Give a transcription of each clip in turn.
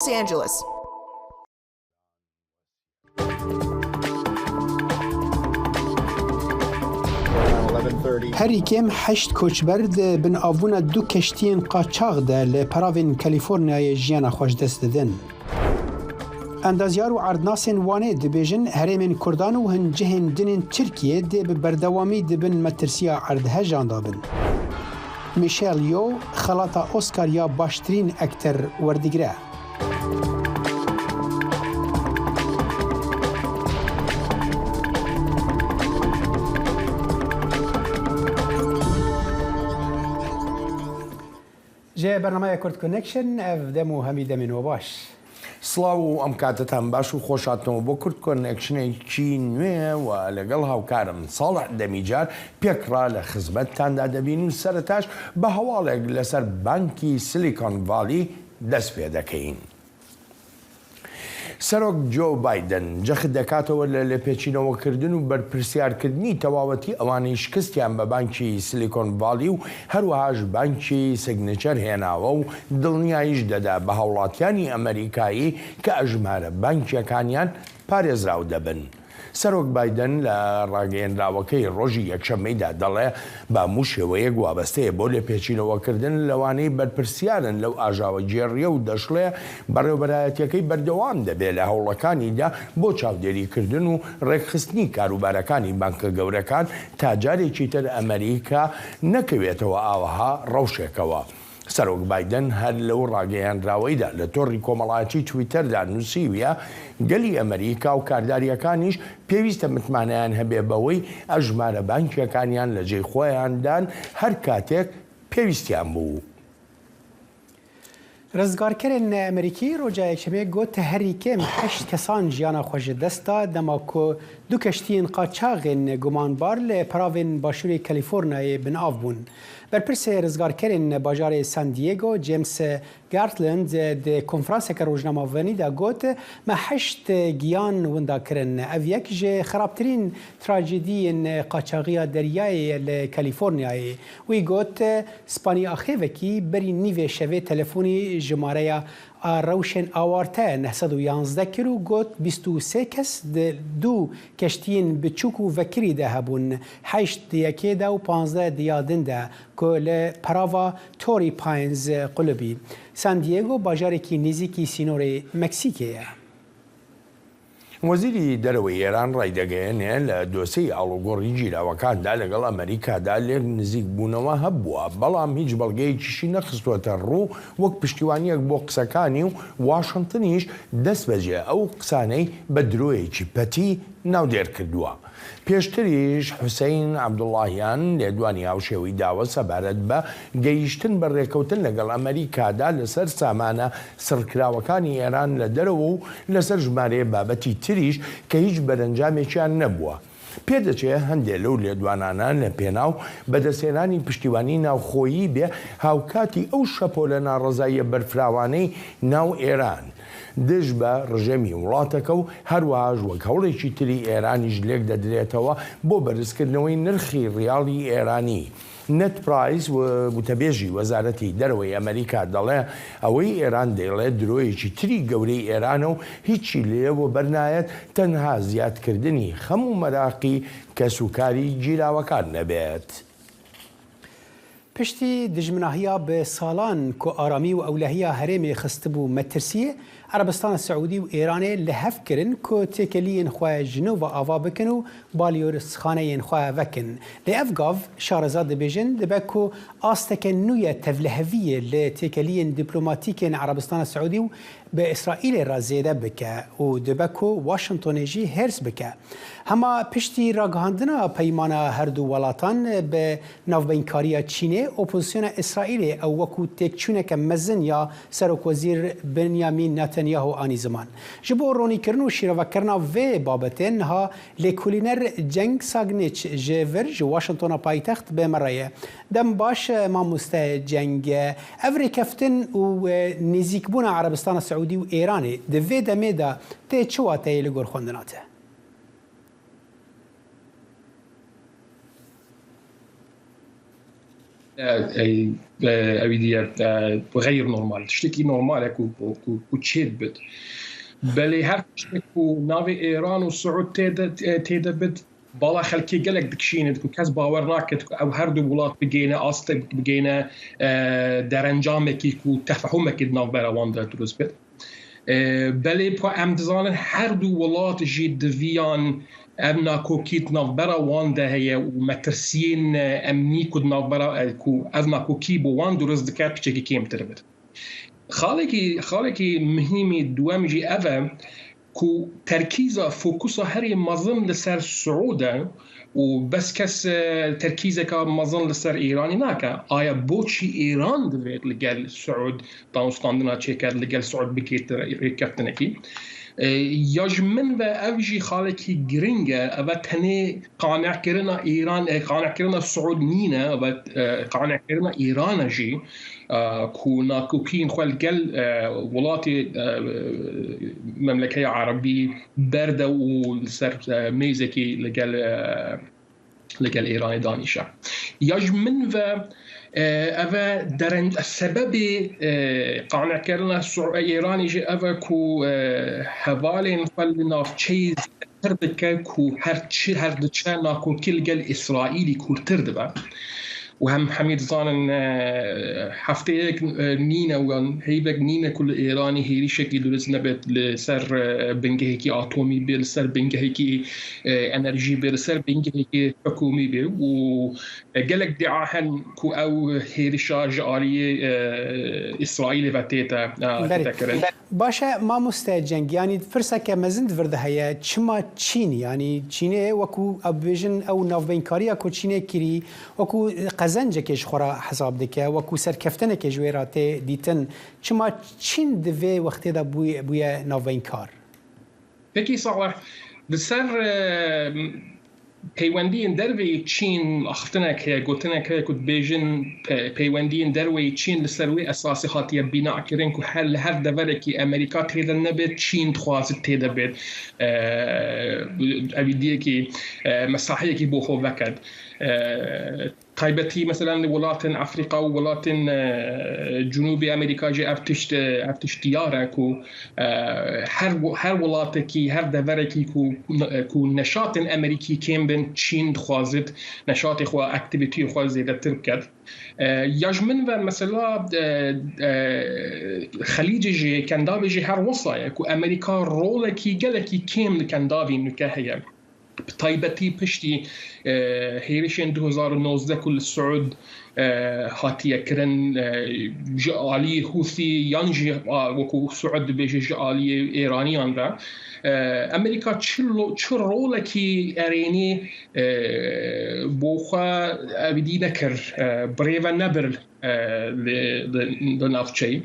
Angeles. Herî kêm heşt koçber di bin avbûna du keştiyên qaçax de li peravên Kalîforniyayê jiyana xwe ji dest didin. Endazyar û erdnasên Wanê dibêjin herêmên Kurdan û hin cihên din ên Tirkiyê dê bi berdewamî di bin metirsiya erdhejan de bin. Michelle Yeoh xelata Oscar ya baştirîn ekter werdigire. Ji bernameya Kurd Connection ev dem û hemî demên we baş. سڵاو و ئەم کاتەتان باش و خۆش هاتنەوە بۆ کورد کۆنێکشنێکی نوێ و لەگەڵ هاوکارم ساڵح دەمیجار پێکڕا لە خزمەتتاندا دەبین و سەرەتاش بە هەواڵێک لەسەر بانکی سلیکۆن ڤالی دەست پێ دەکەین. سەرۆک جۆو بایدن جەخت دەکاتەوە لە لێپێچینەوەکردن و بەرپرسیارکردنی تەواوەتی ئەوانەی شکستیان بە بانکی سلیکۆن ڤالی و هەروەهاش بانکی سگنچەر هێناوە و دڵنیاییش دەدا بە هاوڵاتیانی ئەمەریکایی کە ئەژمارە بانکییەکانیان پارێزراو دەبن. سەرۆک بایدن لە ڕاگەیەنراوەکەی ڕۆژی یەکشەممەیدا دەڵێ بە هەموو شێوەیەک وابەستەیە بۆ لێپێچینەوەکردن لەوانەی بەرپرسیارن لەو ئاژاوەگێڕییە و دەشڵێ بەڕێوبەرایەتیەکەی بەردەوام دەبێ لە هەوڵەکانیدا بۆ چاودێریکردن و ڕێکخستنی کاروبارەکانی بانکە گەورەکان تا جارێکی تر ئەمەریکا نەکەوێتەوە ئاوەها ڕەوشێکەوە. سەرۆک بایدن هەر لەو ڕاگەیەنراوەیدا لە تۆڕی کۆمەڵایەتی تویتەردا نووسیویە، گەلی ئەمەریکا و کاردارییەکانیش پێویستە متمانەیان هەبێ بەوەی ئەژمارە بانکییەکانیان لە جێی خۆیاندان هەر کاتێک پێویستیان بوو. Rizgarkerên Amerîkî roja Yekşemê got herî kêm heşt kesan jiyana xwe ji dest da dema ku du keştiyên qaçaxên gumanbar li peravên başûrê Kalîfornayê bin av bûn. Berpirsê rizgarkerên bajarê San Diego James Gartland di konferanseke rojnamevanî de got, Me heşt giyan winda kirin. Ev yek ji xerabtirîn trajediyên qaçaxiya deryayê ye li Kalîforniyayê. Wî got, Spanîaxêvekî berî nîvê şevê telefonî jimareya rewşên awarte 911 kir û got 23 kes di du keştiyên biçûk û vekirî de hebûn, heşt di yekê de û 15 di ya din de ku li perava Torrey Pines qulibî. San Diego bajarekî nêzîkî sînorê Meksîkê ye. وەزیری دەرەوەی ئێران ڕایدەگەیەنێ، لە دۆسێی ئاڵوگۆڕی گیراوەکاندا لەگەڵ ئەمەریکادا لێک نزیکبوونەوە هەبووە، بەڵام هیچ بەڵگەیەکیشی نەخستووەتە ڕوو وەک پشتیوانییەک بۆ قسەکانی و واشنتنیش دەستبەجێ ئەو قسانەی بە درۆیەکی پەتی ناودێر کردووە. پێشتریش حوسەین عەبدوڵاهیان لێدوانی هاوشێوەی داوە سەبارەت بە گەیشتن بە رێکەوتن لەگەڵ ئەمەریکادا لەسەر سامانە سڕکراوەکانی ئێران لە دەرەوە و لەسەر ژمارەیە بابەتی تریش کە هیچ بەرەنجامێکیان نەبووە. پێدەچێ هەندێ لەو لێدوانانە لە پێناو بەدەستهێنانی پشتیوانی ناوخۆیی بێ هاوکاتی ئەو شەپۆلە ناڕەزاییە بەرفراوانەی ناو ئێران دژ بە ڕژێمی وڵاتەکە و هەروەهاش وەک هەوڵێکی تری ئێرانیش لێکدەدرێتەوە بۆ بەرزکردنەوەی نرخی ڕیاڵی ئێرانی. نێد پرایس، وتەبێژی وەزارەتی دەرەوەی ئەمەریکا دەڵێ، ئەوەی ئێران دەیڵێت درۆیەکی تری گەورەی ئێرانە و هیچی لێ وەبەرنایەت تەنها زیادکردنی خەم و مەراقی کەسوکاری گیراوەکان نەبێت. پشتی دژمناهیا bi salan ku aramî û ewlehiya herêmê xistibû metirsiyê, Erebistana Siûdî û Îranê li hev kirin ku têkeliyên xwe ji nû ve ava bikin û balyozxaneyên xwe vekin. Lê ev gav, şareza dibêjin, dibe ku asteke nû ye tevliheviyê li têkeliyên dîplomatîkên Erebistana Siûdî û bi Îsraîlê re zêde bike û dibe ku Washingtonê jî hêrs bike. Hema piştî ragihandina peymana her du welatan bi navbeynkariya Çînê, opozisyona Îsraîlê ew wekû têkçûneke mezin ya Serokwezîr Benyamîn Netanyahu anî ziman. Ji bo ronîkirin û şîrovekirina vê babetê niha lêkolîner Ceng Sagniç ji vir ji Washingtona paytext bi me re ye. Dem baş mamoste Ceng, ev rêkeftin û nêzîkbûna Erebistana Siûdî û Îranê di vê demê de tê çi wateyê li gor xwendina te? ئەوی دیە غیر نۆرمال شتێکی نۆرمالە و چێت بێت بەێ هەر شتێک و ناوی ئێران و سعود تێدە بێت باڵا خەلکی گەلێک دکشینێت و کەس باوەڕ ناکرد ئەو هەردوو وڵات بگەینە ئاستێک بگەینە دەرەنجامێکی و تەفهمێکی ناوبەرە واندا دروست بێت. بەلێ پا ئەم دزانن هەردوو وڵات ژی دڤیان ئەم ناکۆکیت ناوبەرە وان دە هەیە و مەترسیین ئەمنی کود ناوبەرە کو ئەv ناکۆکی بۆ وان دروست دکات پچێکی کێمتر بێت. خاڵێکی خاڵێکی مهمی دووەم ژی ئەڤە کو تەرکیزا فۆکوسا هەری مەزن لەسەر سعودە و بەس کەس تەرکیزەکە مەزن لەسەر ئێرانی ناکە. ئایا بۆچی ئێران دەبێت لەگەل سعود دانوستاندنا چێکات لەگەل سعود بکێت ڕێککەفتنەکی؟ یاژ من و ئەو ژی خاڵێکی گرنگە ئەوە تەنێ قانعکردنا ئێران قانعکردنا سعود نینە ئەوە قانعکردنا ئێرانە ژی کو ناکۆکین خۆ لەگەل وڵاتی مەملەکەی عەرەبی بەردە و لەسەر مێزێکی لەگەل لەگەل ئێرانی دانیشە. یاژ من و ئەوە دەرەنج سەبەبی قانعکردنا ئێرانی ژی ئەوە کو هەڤالێن خۆ لە ناوچەی زیاتر دکە کو هەر چ هەر دچە ناکۆکی لەگەل ئیسرائیلی کوورتر دبە و هەم هەمی دزانن هەفتەیەک نینە و هەیڤێک نینە کو لە ئێرانی هێریشێکی دروست نەبێت لەسەر بنگەیەکی ئاتۆمی بێ لەسەر بنگەیەکی ئەنەرژی بێ لەسەر بنگەیەکی حکومی بێ و گەلێک دیعا هەن کو ئەو هێرشا ji aliyê ئیسرائیلê ve tête Belê. kirin. Baş e mamoste Ceng yanî pirseke mezin di vir de heye çima Çîn yanî Çînê wekû ew bibêjin ew navbeynkariya ku Çînê kirî wekû qezencekê ji xwe re hesab dike wekû serkeftinekê ji wê re tê dîtin çima Çîn di vê wextê de bûye navbeynkar? Peki Saleh, li ser peywendiyên derveyê Çîn axiftinek heye, gotinek heye ku dibêjin peywendiyên derveyê Çîn li ser wê esasê hatiye bînakirin ku her li her deverekî Amerîka têde nebe Çîn dixwaze têde bêt evîdiyekî mesahiyekî bo xwe veket. Taybetî mesela li welatên Efrîqa û welatên Cunûbê Amerîka jî ev tişt ev tişt diyar e ku her her welatekî her deverekî ku ku neşatên Amerîkî kêm bin Çîn dixwazit neşatê xwe aktîvîtiyê xwe zêdetir biket. Ya ji min ve mesela Xelîcê jî Kendavê jî her wisa ye ku Amerîka rolekî gelekî kêm li Kendavê nûke heye. Bi taybetî piştî hêrişên 2019 ku li Siûd hatiye kirin ji aliyê Hûsî yan jî wekû Siûd dibêje ji aliyê Êraniyan re Amerîka çi rolekî erênî bo xwe evîdî nekir birêve nebir li navçeyê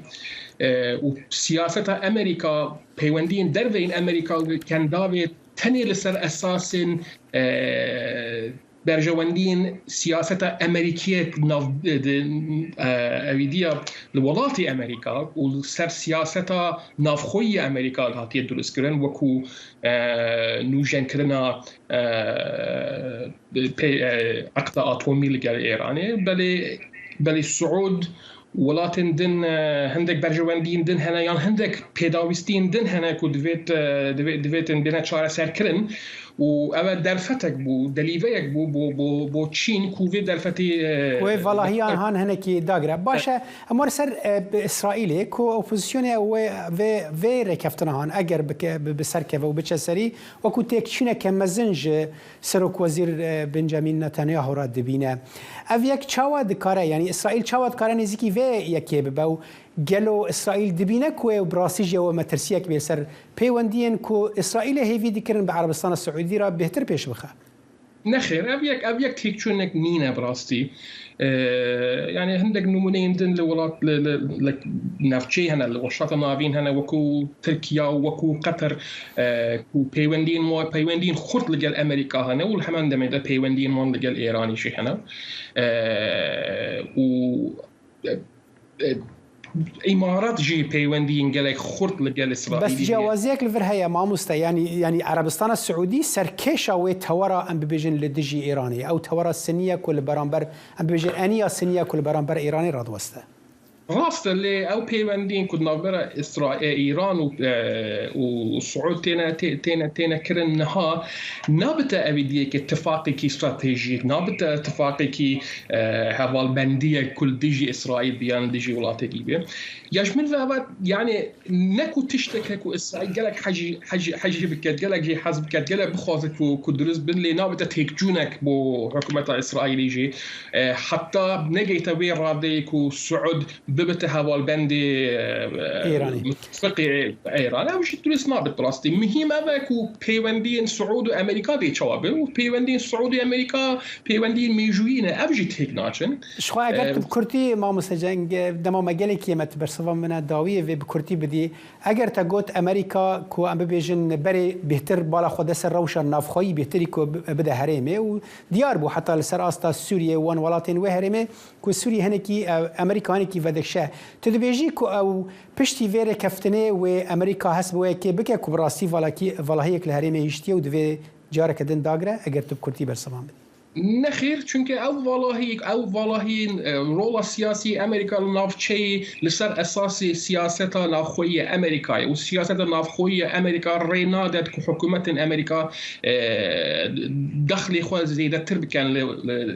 û siyaseta Amerîka peywendiyên derveyên Amerîka li Kendavê tenê li ser esasên berjewendiyên siyaseta Amerîkiye nav evîdiya li welatê Amerîka û li ser siyaseta navxweyî Amerîka hatiye durustkirin wekû nûjenkirina eqda atomî li gel Êranê belê belê Siûd welatên din hindek berjewendiyên din hene yan hindek pêdawîstiyên din hene ku divêt divêtin bêne çareserkirin û ew e derfetek bû delîveyek bû bo bo bo Çîn ku vê derfetê Wê valahiyan han hinekî dagire. Baş e em were ser Îsraîlê ku opozisyonê wê vê vê rêkeftina han eger bike bi ser keve û biçe serî wekû têkçûneke mezin ji Serokwezîr Benjamin Netanyahu re dibîne. Ev yek çawa dikare yanî Îsraîl çawa dikare nêzîkî vê yekê bibe û gelo Îsraîl dibîne ku ew bi rastî jî ew metirsiyek bê ser pêwendiyên ku Îsraîlê hêvî dikirin bi Erebistana Siûdî re bêhtir pêş bixe? Nexêr, ev yek ev yek têkçûnek nîne bi rastî. Yani hindek nûmuneyên din li welat li navçeyê hene, li Rojhilata Navîn hene wekû Tirkiya û wekû Qeter ku peywendiyên wan peywendiyên xurt li gel Amerîka hene û li heman demê de peywendiyên wan li gel Êranê jî hene. Û. ئیمارات ژی پەیوەندیین گەلێک خورت لەگەل بەس ئیسرائیلی هەیە. جیاوازیەک li vir heye mamoste yanî yanî Erebistana Siûdî serkêşa wê tewera em bibêjin li dijî Îranê ye. Ew tewera sinî ye ku li beramber em bibêjin eniya sinî ye ku li beramber Îranê radiweste. Rast e lê ew peywendiyên ku di navbera Îran û Siûd têne têne têne kirin niha nabite evî diyekê tifaqekî stratejîk, nabite tifaqekî hevalbendiyek ku li dijî Îsraîl bî yan li dijî welatekî bî. Ya ji min ve eva yanê ne ku tiştek e ku Îsraîl gelek hejî hejî hejî biket, gelek jê hez biket, gelek bixwaze ku ku dirust bin lê nabite têkçûnek bo hikûmeta Îsraîlê jî. Heta negihte wê radeyê ku Siûd bibite hevalbendê muttefiqê Îran. Ew jî durist nabit bi rastî. Muhîm ev e ku peywendiyên Siûd û Amerîka dê çawa bin û peywendiyên Siûd û Amerîka peywendiyên mêjûyî ne. Ev jî têk naçin. Ji xwe eger tu bi kurtî mamoste Ceng dema me gelekî ye me tu bersiva min e dawiyê vê bi kurtî bidî. Eger te got Amerîka ku em bibêjin berê bêhtir bala xwe de ser rewşa navxweyî bêhtirî ku bide herêmê û diyar bû heta li ser asta Sûriyê û wan welatên wê herêmê ku Sûriye hinekî Amerîka hinekî vedikşe. Tu dibêjî ku ew piştî vê rêkeftinê wê Amerîka hest bi wê yekê bike ku bi rastî valahiyek li herêmê hiştiye û divê careke din dagire eger tu bi kurtî bersivan bidî. Nexêr, çunke ew valahî, ew valahiyên rola siyasî Amerîka li navçeyê li ser esasê siyaseta navxweyî ya Amerîka ye û siyaseta navxweyî ya Amerîka rê nadet ku hikûmetên Amerîka dexlê xwe zêdetir bikin li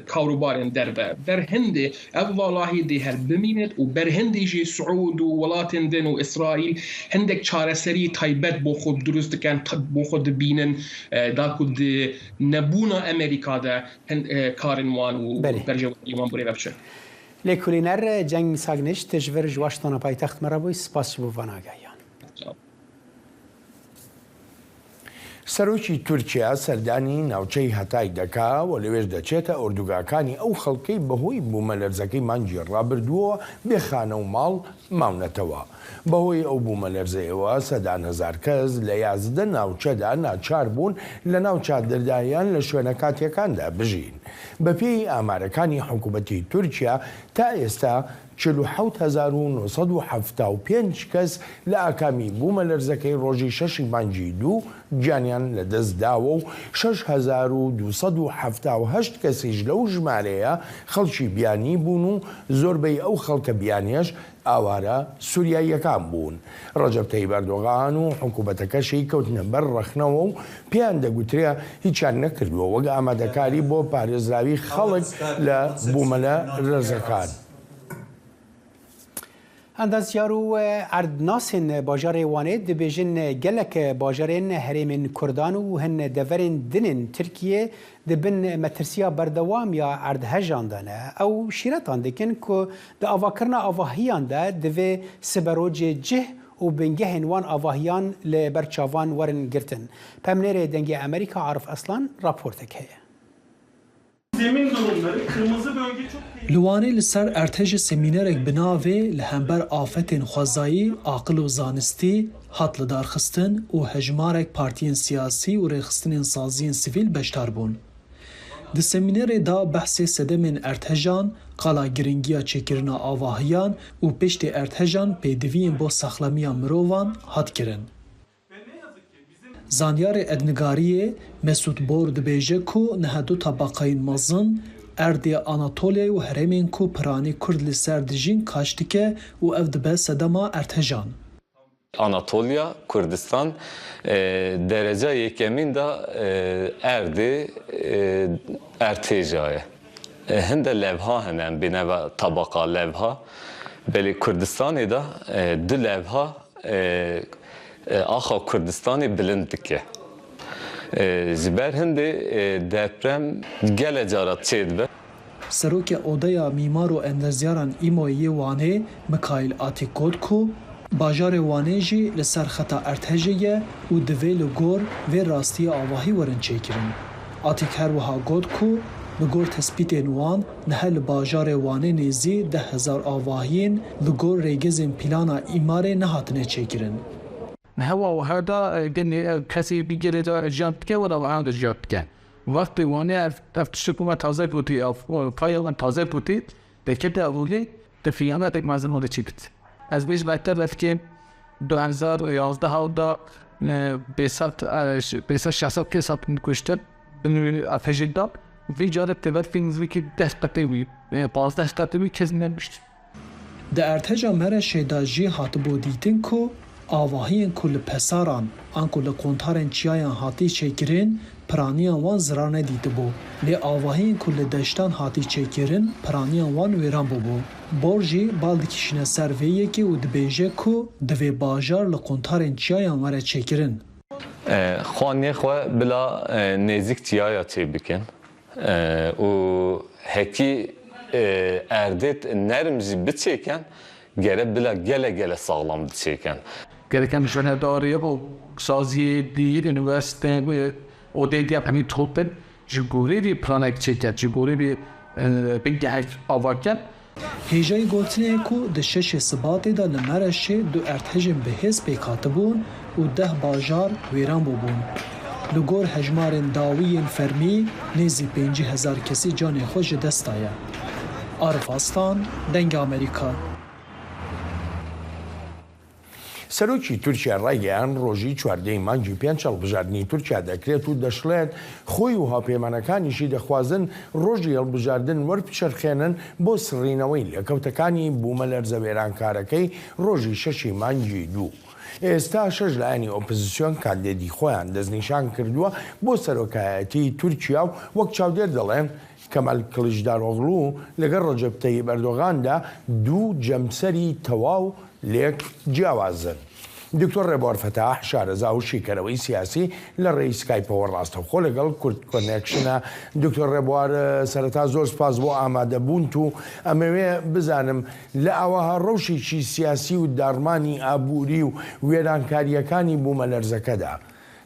karûbarên derve. Ber hindê ev valahî dê her bimînet û ber hindê jî Siûd û welatên din û Îsraîl hindek çareseriyê taybet bo xwe dirust dikin, bo xwe dibînin da ku di Nebûna Amerîka de hin karên wan û berjewendiyên wan birêve biçin. Lêkolîner Ceng Sagniç tu ji vir ji Washingtona paytext me re bûyî, spas ji bo van agahiyan. Serokî Turkiya سەردانی ناوچەی هەتای دەکا و لەوێش دەچێتە ئۆردوگاکانی ئەو خەڵکەی بەهۆی بوومەلەرزەکەی مانگی ڕابردووەوە بێ خانە و ماڵ ماونەتەوە. بەهۆی ئەو بوومەلەرزەیەوە سەدان هەزار کەس لە 11 ناوچەدا ناچار بوون لەناو چادردا یان لە شوێنە کاتییەکاندا بژین. بەپێی ئامارەکانی حکومەتی تورکیا تا ئێستا 47,975 کەس لە ئاکامی بوومەلەرزەکەی ڕۆژی شەشی مانگی دوو گیانیان لەدەستداوە و 6278 کەسیش لەو ژمارەیە خەڵکی بیانی بوون و زۆربەی ئەو خەڵکە بیانیەش ئاوارە سوریاییەکان بوون. ڕەجەب تەیب ئەردۆغان و حکومەتەکەشی کەوتنە بەر ڕەخنەوە و پێیان دەگوترێ هیچیان نەکردووە وەک ئامادەکاری بۆ پارێزراوی خەڵک لە بوومەلەرزەکان. Endazyar û erdnasên bajarê Wanê dibêjin gelek bajarên herêmên Kurdan û hin deverên din ên Tirkiyê di bin metirsiya berdewam ya erdhejan de ne. Ew şîretan dikin ku di avakirina avahiyan de divê siberojê cih û bingehên wan avahiyan li ber çavan werin girtin. Pemnêrê Dengê Amerîka Arif Aslan raportek heye. Li Wanê li ser erdhejê semînerek bi navê Li hember afetên xwezayî, aqil û zanistî hat lidarxistin û hejmarek partiyên siyasî û rêxistinên saziyên sivîl beşdar bûn. Di semînerê de behsê sedemên erdhejan, qala giringiya çêkirina avahiyan û piştî erdhejan pêdiviyên bo saxlemiya mirovan hat kirin. Zanyarê erdnigariyê Mesût Bor dibêje ku niha du tabaqayên mezin, erdê Anatolyayê û herêmên ku piranî Kurd li ser dijîn kaş dike û ev dibe sedema erdhejan. Anatolya, Kurdistan dereca yekemîn de erdê erdhêja ye. Hinde levha hene em bêne ve tabaqa levha. Belê Kurdistanê de du levha axa Kurdistanê bilind dike. Ji ber hindê deprem gele cara çêdibe. Serokê Odeya Mîmar û Endezyaran Îmoyê yê Wanê Mikaîl Atîk got ku bajarê Wanê jî li ser xeta erdhejê ye û divê li gor vê rastiyê avahî werin çêkirin. Atîk her wiha got ku li gor tespîtên wan nihe li bajarê Wanê nêzî 10,000 avahiyên li gor rêgezên plana îmarê nehatine çêkirin. Hewa û herda gelê kesê bî gelê de jiyan dike wela wiha de jiyan dike. Wextê Wanê ev ev tiştek ku me taze gotî ev paya me taze gotî derkete ev holê di xiyanetek mezin holê çêkit. Ez bêjim heta belkî 2011 hewda 500 500 600 kes hatin kuştin bin erdhejê de. Vê carê tê belkî nêzîkî 10 qetê wî 15 qetê wî kes nekuştin. Di erdheja Mereşê de jî hatibû dîtin ku avahiyên ku li pesaran an ku li qontarên çiyayan hatî çêkirin piraniya wan zirar nedîtibû. Lê avahiyên ku li deştan hatî çêkirin piraniya wan wêran bûbû. Bor jî bal dikişîne ser vê yekê û dibêje ku divê bajar li qontarên çiyayan were çêkirin. Xaniyê xwe bila nêzîk çiyaya çêbikin û hekî erdê nerm jî biçêken gere bila gele gele saxlam biçêken. Gerek em ji şaredariyê û saziyê dî, unîversîte odeyê dî em hemî top bin ji gorî vî planek çêke, ji gorî vî bingehek ava kin. Hêjayî gotinê ye ku di şeşê Sibatê de li Mereşê du erdhejên bihêz pêk hatibûn û deh bajar wêran bûbûn. Li gor hejmarên dawî yên fermî nêzî 50,000 kesî canê xwe ji dest daye. Arif Aslan, Dengê Amerîka. سەرۆکی تورکیا ڕایگەیاند، ڕۆژی 14 ی مانگی پێنج هەڵبژاردنی تورکیا دەکرێت و دەشڵێت، خۆی و هاوپەیمانەکانیشی دەخوازن ڕۆژی هەڵبژاردن وەربچەرخێنن بۆ سڕینەوەی لێکەوتەکانی بوومەلەرزە وێرانکارەکەی ڕۆژی شەشی مانگی دوو. ئێستا شەش لایەنی ئۆپزسیۆن کاندیدی خۆیان دەستنیشان کردووە بۆ سەرۆکایەتیی تورکیا و وەک چاودێر دەڵێن کەمال کڵیچدارئۆغڵو لەگەڵ ڕەجەب تەیب ئەردۆغاندا دوو جەمسەری تەواو لێک جیاوازن. دکتۆر ڕێبوار فەتاح، شارەزا و شیکەرەوەی سیاسی لە ڕێی سکایپەوە ڕاستەوخۆ لەگەڵ کوردکۆنێکشنە. دکتۆر ڕێبوار سەرەتا زۆر سپاس بۆ ئامادەبوونت و ئەمەوێ بزانم لە ئاوەها ڕەوشێکی سیاسی و داڕمانی ئابووری و وێرانکارییەکانی بوومەلەرزەکەدا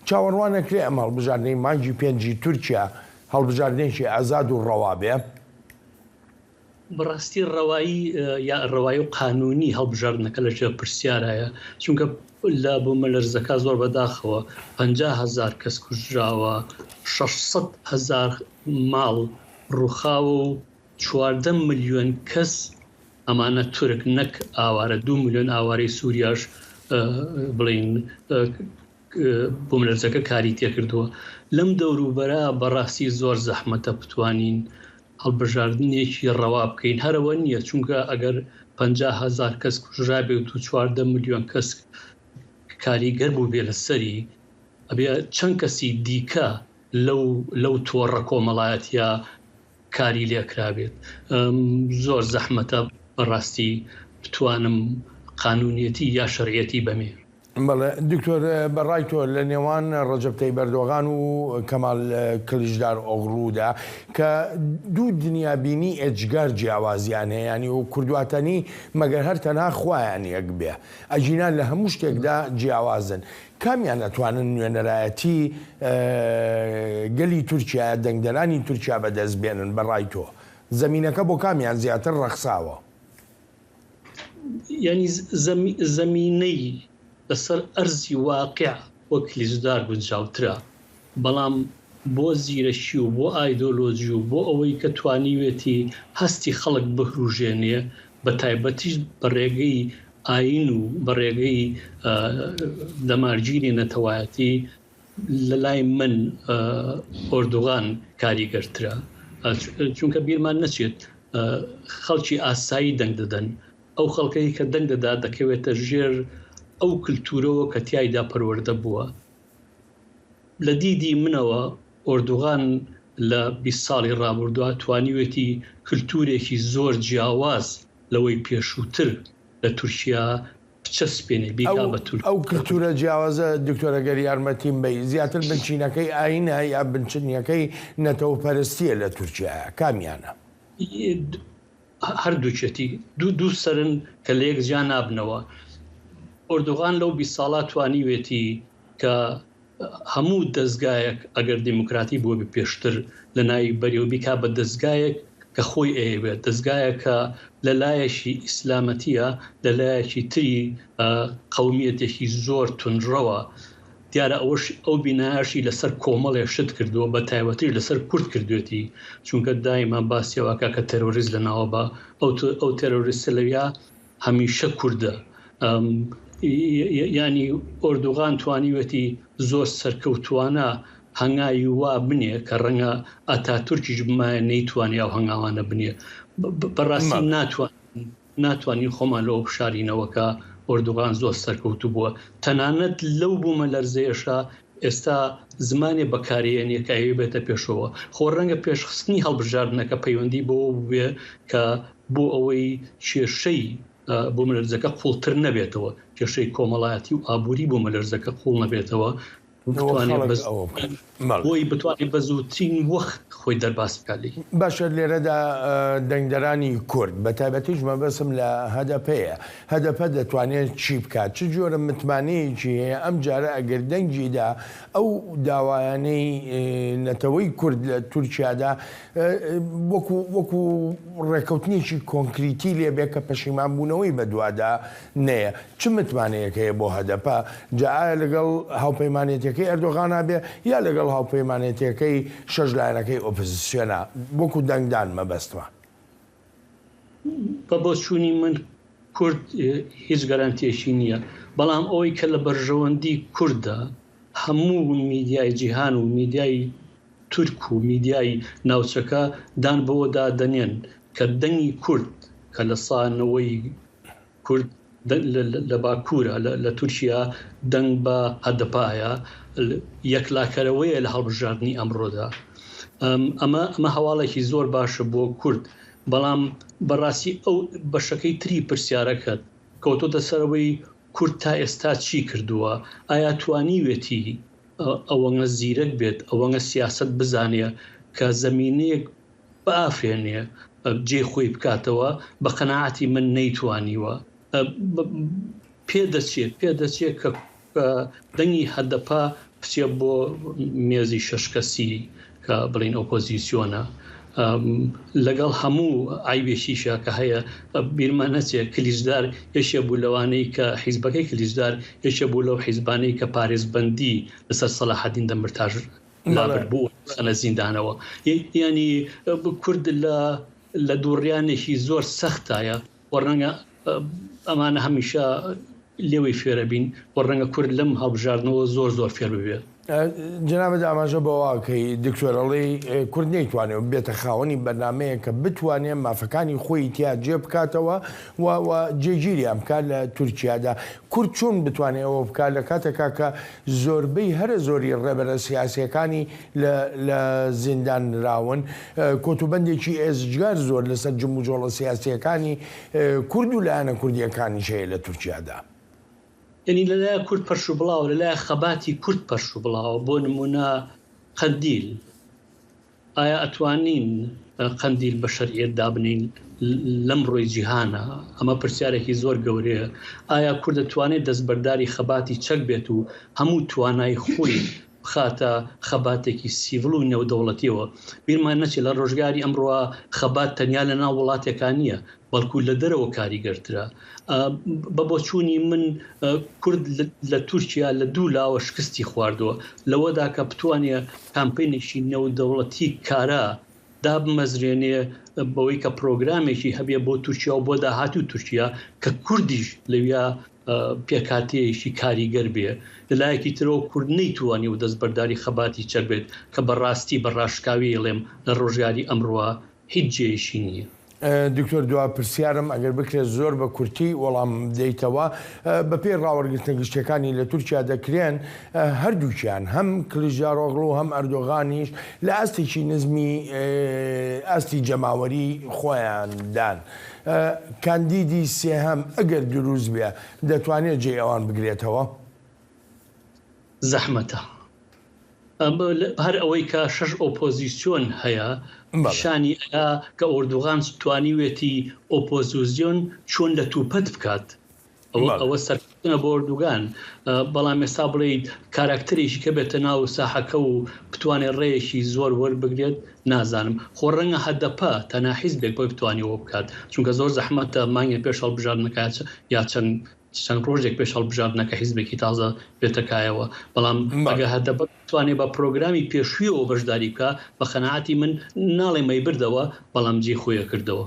چاوەڕوان ئەکرێ ئەم هەڵبژاردنەی مانگی پێنجی تورکیا هەڵبژاردنێکی ئازاد و ڕەوا بێ؟ بەڕاستی ڕەوایی یا ڕەوایی و قانونی هەڵبژاردنەکە لە ژێر پرسیارایە، چونکە لە بوومەلەرزەکە زۆر بەداخەوە 50 هەزار کەس کوژراوە، 600 هەزار ماڵ ڕووخاوە و 14 ملیۆن کەس ئەمانە تورک نەک ئاوارە 2 ملیۆن ئاوارەی سووریاش بڵین بوومەلەرزەکە کاری تێکردووە. لەم دەوروبەرە بەڕاستی زۆر زەحمەتە بتوانین هەڵبژاردنێکی ڕەوا بکەین. هەرەوە نییە، چونکە ئەگەر 50 هەزار کەس کوژرابێت و 14 ملیۆن کەس کاریگەر بوو بێ لەسەری، ئەبێ چەند کەسی دیکە لەو لەو تۆڕە کۆمەڵایەتیە کاری لێکرابێت. زۆر زەحمەتە بەڕاستی بتوانم قانونیەتی یا شەرعیەتی بەمێ. بەڵێ دکتۆر بە ڕای تۆ لە نێوان ڕەجەب تەیب ئەردۆغان و کەمال کلیچدار ئۆغڵودا کە دوو دنیابینی ئێجگار جیاوازیان هەیە یانی و کوردواتەنی مەگەر هەر تەنها خوایان یەک بێ ئەگینا لە هەموو شتێکدا جیاوازن کامیان ئەتوانن نوێنەرایەتی گەلی تورکیا دەنگدەرانی تورکیا بەدەست بێنن بە ڕای تۆ زەمینەکە بۆ کامیان زیاتر ڕەخساوە؟ یانی زەمینەی لەسەر ئەرزی واقع بۆ کلیچدار گونجاوترە، بەڵام بۆ زیرەکی و بۆ ئایدۆلۆجی و بۆ ئەوەی کە توانیوێتی هەستی خەڵک بهروژێنێ بە تایبەتیش بە ڕێگەی ئایین و بە ڕێگەی دەمارگیری نەتەوایەتی لە لای من ئۆردوغان کاریگەرترە، چونکە بیرمان نەچێت خەڵکی ئاسایی دەنگ دەدەن، ئەو خەڵکەی کە دەنگ دەدات دەکەوێتە ژێر ئەو کلتورەوە کە تیایدا پەروەردە بووە. لە دیدی منەوە ئۆردوغان لە 20 ساڵی ڕابردووە توانیوێتی کلتورێکی زۆر جیاواز لەوەی پێشووتر لە تورکیا بچەسپێنێ، بیکا بە تورک. ئەو کلتورە جیاوازە دکتۆر ئەگەر یارمەتیم بەی زیاتر بنچینەکەی ئاینە یا بنچنیەکەی نەتەوەپەرستیە لە تورکیایە کامیانە؟ هەردووکێتی دوو دوو سەرن کە لە یەک جیا نابنەوە. ئۆردوغان لەو 20 ساڵە توانیوێتی کە هەموو دەزگایەک ئەگەر دیموکراتی بووبێ پێشتر لە ناوی بەرێ و بیکا بە دەزگایەک کە خۆی ئەیەوێت، دەزگایەک کە لە لایەکی ئیسلامەتیە لە لایەکی تری قەومیەتێکی زۆر توندڕەوە. دیارە ئەوەش ئەو بینایەشی لەسەر کۆمەڵێ شت کردووە، بە تایبەتیش لەسەر کورد کردوێتی، چونکە دایما باسی ئەوە ئەکا کە تێرۆریست لە ناوە با، ئەو تێرۆریستە لەویا هەمیشە کوردە. یانی ئۆردوغان توانیوێتی زۆر سەرکەوتوانە هەنگاوی وا بنێ کە ڕەنگە ئەتاتورکیش بمایە نەیتوانی ئەو هەنگاوانە بنێ. بەڕاستی ناتوان ناتوانین خۆمان لەوە بشارینەوە کە ئۆردوغان زۆر سەرکەوتوو بووە. تەنانەت لەو بوومەلەرزەیەشا ئێستا زمانێ بەکارێنێ کە ئەیەوێ بێتە پێشەوە. خۆ ڕەنگە پێشخستنی هەڵبژاردنەکە پەیوەندی بەوە بووبێ کە بۆ ئەوەی کێشەی بوومەلەرزەکە قووڵتر نەبێتەوە، کێشەی کۆمەڵایەتی و ئابووری بوومەلەرزەکە قووڵ نەبێتەوە، بۆی بتوانێت بە زووترین وەخت خۆی دەرباز بکات لێی. باشە لێرەدا دەنگدەرانی کورد بە تایبەتیش مەبەستم لە هەدەپەیە، هەدەپە دەتوانێت چی بکات؟ چ جۆرە متمانەیەکی هەیە ئەم جارە ئەگەر دەنگی دا ئەو داوایانەی نەتەوەی کورد لە تورکیادا وەکو وەکو ڕێکەوتنێکی کۆنکریتی لێ بێ کە پەشیمانبوونەوەی بەدوادا نەیە؟ چ متمانەیەک هەیە بۆ هەدەپە، جا ئایا لەگەڵ هاوپەیمانێتیەکەی ئەردۆغانا بێ یا لەگەڵ هاوپەیمانێتیەکەی شەش لایەنەکەی ئۆپزسیۆنا، وەکو دەنگدان مەبەستمە؟ بە بۆچوونی من کورد هیچ گەرەنتیەکی نییە، بەڵام ئەوەی کە لە بەرژەوەندی کوردە هەموو میدیای جیهان و میدیای تورک و میدیای ناوچەکە دان بەوەدا دەنێن کە دەنگی کورد کە لە سا نەوەی کورد لە باکوورە لە تورکیا دەنگ بە هەدەپایە یەکلاکەرەوەیە لە هەڵبژاردنی ئەمڕۆدا. ئەمە ئەمە هەواڵێکی زۆر باشە بۆ کورد، بەڵام بەڕاستی ئەو بەشەکەی تری پرسیارەکەت کەوتۆتە سەرەوەی کورد تا ئێستا چی کردووە؟ ئایا توانیوێتی ئەوەنە زیرەک بێت، ئەوەنە سیاسەت بزانێ کە زەمینەیەک بئافرێنێ جێی خۆی بکاتەوە، بە قەناعەتی من نەیتوانیوە. پێدەچێ پێدەچێ کە دەنگی هەدەپە بچێ بۆ مێزی شەش کەسی کە بڵین ئۆپۆزیسیۆنە لەگەڵ هەموو عیبێکیشە کە هەیە بیرمان نەچێ کلیچدار یەکێ بوو لەوانەی کە حیزبەکەی کلیچدار یەکێ بوو لەو حیزبانەی کە پارێزبەندی لەسەر سەلاحەدین دەمرتاش لابرد بوو خەنە زیندانەوە یانی کورد لە لە دووڕیانێکی زۆر سەختایە و ڕەنگە ئەمانە هەمیشە لێوەی فێرەبین و ڕەنگە کورد لەم هەڵبژاردنەوە زۆر زۆر فێر ببێ. جەنابت ئاماژە بەوە ئەکەی دکتۆر ئەڵێی کورد نەیتوانێ بێتە خاوەنی بەرنامەیەک کە بتوانێ مافەکانی خۆی تیا جێ بکاتەوە و و جێگیریان بکات لە تورکیادا کورد چۆن بتوانێ ئەوە بکات لە کاتێکا کە زۆربەی هەرە زۆری ڕێبەرە سیاسیەکانی لە لە زیندان نراون. کۆتوبەندێکی ئێجگار زۆر لەسەر جموجۆڵە سیاسیەکانی کورد و لایەنە کوردیەکانیش هەیە لە تورکیادا. یەنی لە لایەک کورد پەرشوبڵاوە، لە لایەک خەباتی کورد پەرشوبڵاوە، بۆ نموونە قەندیل، ئایا ئەتوانین قەندیل بە شەرعیەت دابنێین لەمڕۆی جیهانە؟ ئەمە پرسیارێکی زۆر گەورەیە. ئایا کورد دەتوانێت دەستبەرداری خەباتی چەک بێت و هەموو توانای خۆی بخاتە خەباتێکی سیڤڵ و نێودەوڵەتیەوە؟ بیرمان نەچێت لە ڕۆژگاری ئەمڕۆ خەبات تەنیا لە ناو وڵاتێکا نییە، بەڵکو لە دەرەوە کاریگەرترە. بە بۆچوونی من کورد لە تورکیا لە دوو لاوە شکستی خواردووە، لەوەدا کە بتوانێ کامپەینێکی نێودەوڵەتی کارا دابمەزرێنێ بەوەی کە پرۆگرامێکی هەبێ بۆ تورکیا و بۆ داهاتوو تورکیا کە کوردیش لەویا پێکهاتەیەکی کاریگەر بێ، لە لایەکی ترەوە کورد نەیتوانی و دەستبەرداری خەباتی چەک بێت کە بە ڕاستی بە ڕاشکاوی ئەڵێم لە ڕۆژگاری ئەمڕۆ هیچ جێیەکی نییە. دکتۆر دوا پرسیارم ئەگەر بکرێت زۆر بە کورتی وەڵام بدەیتەوە، بە پێی ڕاوەرگرتنە گشتیەکانی لە تورکیا دەکرێن هەردووکیان هەم کلیچدارۆغڵو هەم ئەردۆغانیش لە ئاستێکی نزمی ئاستی جەماوەری خۆیان دان کاندیدی سێهەم ئەگەر دروست بێ دەتوانێت جێی ئەوان بگرێتەوە؟ زەحمەتە. هەر ئەوەی کە شەش ئۆپۆزیسیۆن هەیە پیشانی ئەیا کە ئۆردوغان توانیوێتی ئۆپۆزیزیۆن چۆن لە توپەت بکات ئەوە سەرکەوتنە بۆ ئۆردوگان بەڵام ئێستا بڵێیت کاراکتەرێکی کە بێتە ناو ساحەکە و بتوانێت ڕێیەکی زۆر وەربگرێت نازانم خۆ ڕەنگە هەدەپە تەنها حیزبێک بۆی بتوانێت بکات چونکە زۆر زەحمەتە مانگێک پێش هەڵبژاردنەکە یا چەند چەند ڕۆژێک پێش هەڵبژاردنەکە حیزبێکی تازە بێتە کایەوە، بەڵام ئەگەر هەدەپە بتوانێت بە پرۆگرامی پێشوویەوە بەشداری بکا، بە قەناعەتی من ناڵێم ئەیبردەوە، بەڵام جێی خۆی ئەکردەوە.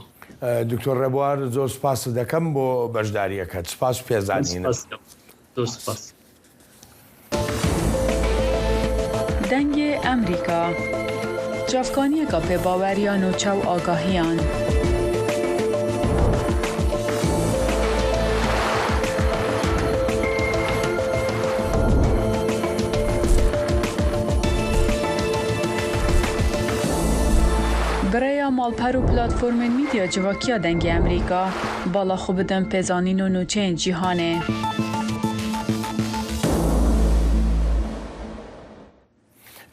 دکتۆر ڕێبوار زۆر سپاست دەکەم بۆ بەشدارییەکەت. سپاس و پێزانینم. زۆر سپاس. دەنگێ ئەمریکا، چاڤکانیەکا پێباوەر یا نوچە و ئاگاهیان. Bi rêya malper û platformên mîdya civakiya Dengê Amerîka, bala xwe bidin pêzanîn û nûçeyên cîhanê.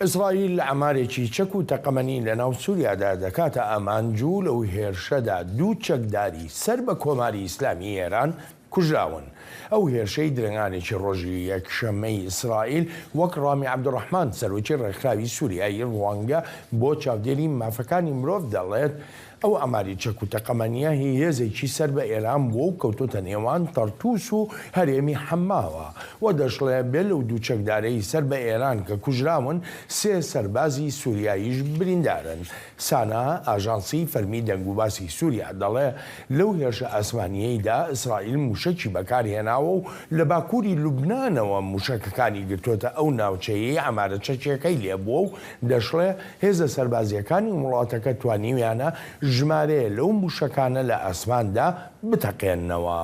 ئیسرائیل ئەمارێکی چەک و تەقەمەنی لەناو سوریادا دەکاتە ئامانج و لەو هێرشەدا دوو چەکداری سەر بە کۆماری ئیسلامی ئێران کوژراون. ئەو هێرشەی درەنگانێکی ڕۆژی یەکشەممەی ئیسرائیل وەک ڕامی عەبدولڕەحمان سەرۆکی ڕێکخراوی سوریایی ڕوانگە بۆ چاودێری مافەکانی مرۆڤ دەڵێت ئەو ئاماری چەک و تەقەمەنییە هی هێزێکی سەر بە ئێران بووە و کەوتۆتە نێوان تەرتوس و هەرێمی حەماوە و دەشڵێ بێ لەو دوو چەکدارەی سەر بە ئێران کە کوژراون سێ سەربازی سوریاییش بریندارن. سانا، ئاژانسی فەرمی دەنگوباسی سوریا دەڵێ لەو هێرشە ئاسمانییەیدا ئیسرائیل موشەکی بەکارهێناوە و لە باکووری لوبنانەوە موشەکەکانی گرتۆتە ئەو ناوچەیەی عەمارە چەکیەکەی لێبووە و دەشڵێ هێزە سەربازییەکانی وڵاتەکە توانیویانە ژمارەیە لەو موشەکانە لە ئاسماندا بتەقێننەوە.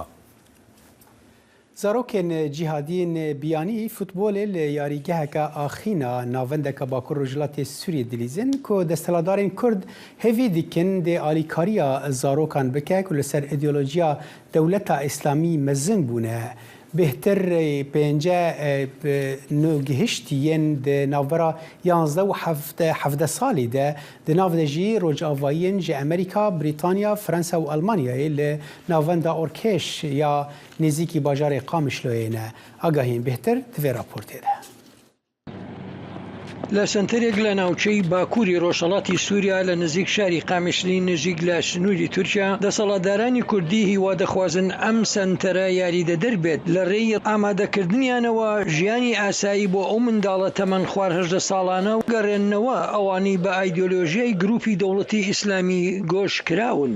Zarokên cîhadiyên biyanî futbolê li yarîgeheke Axîna navendeke Bakur Rojhilatê Sûriyê dilîzin ku desthilatdarên Kurd hêvî dikin dê alîkariya zarokan bike ku li ser îdeolojiya dewleta Îslamî mezin bûne. Bêhtir pênce nûgihiştî yên di navbera yanzdeh û hevdeh salî de di nav de jî rojavayiyên ji Amerîka, Brîtanya, Fransa û Almanyayê li navenda Orkêş ya Nêzîkî bajarê Qamişloyê ne. Agahiyên bêhtir di vê raportê de. لە سەنتەرێک لە ناوچەی باکووری ڕۆژهەڵاتی سووریا لە نزیک شاری قامیشلی نزیک لە سنووری تورکیا، دەسەڵاتدارانی کوردی هیوا دەخوازن ئەم سەنتەرە یاریدەدەر بێت لە ڕێی ئامادەکردنیانەوە ژیانی ئاسایی بۆ ئەو منداڵە تەمەن خوار 18 ساڵانە گەڕێننەوە ئەوانەی بە ئایدیۆلۆژیای گرووپی دەوڵەتی ئیسلامی گۆش کراون.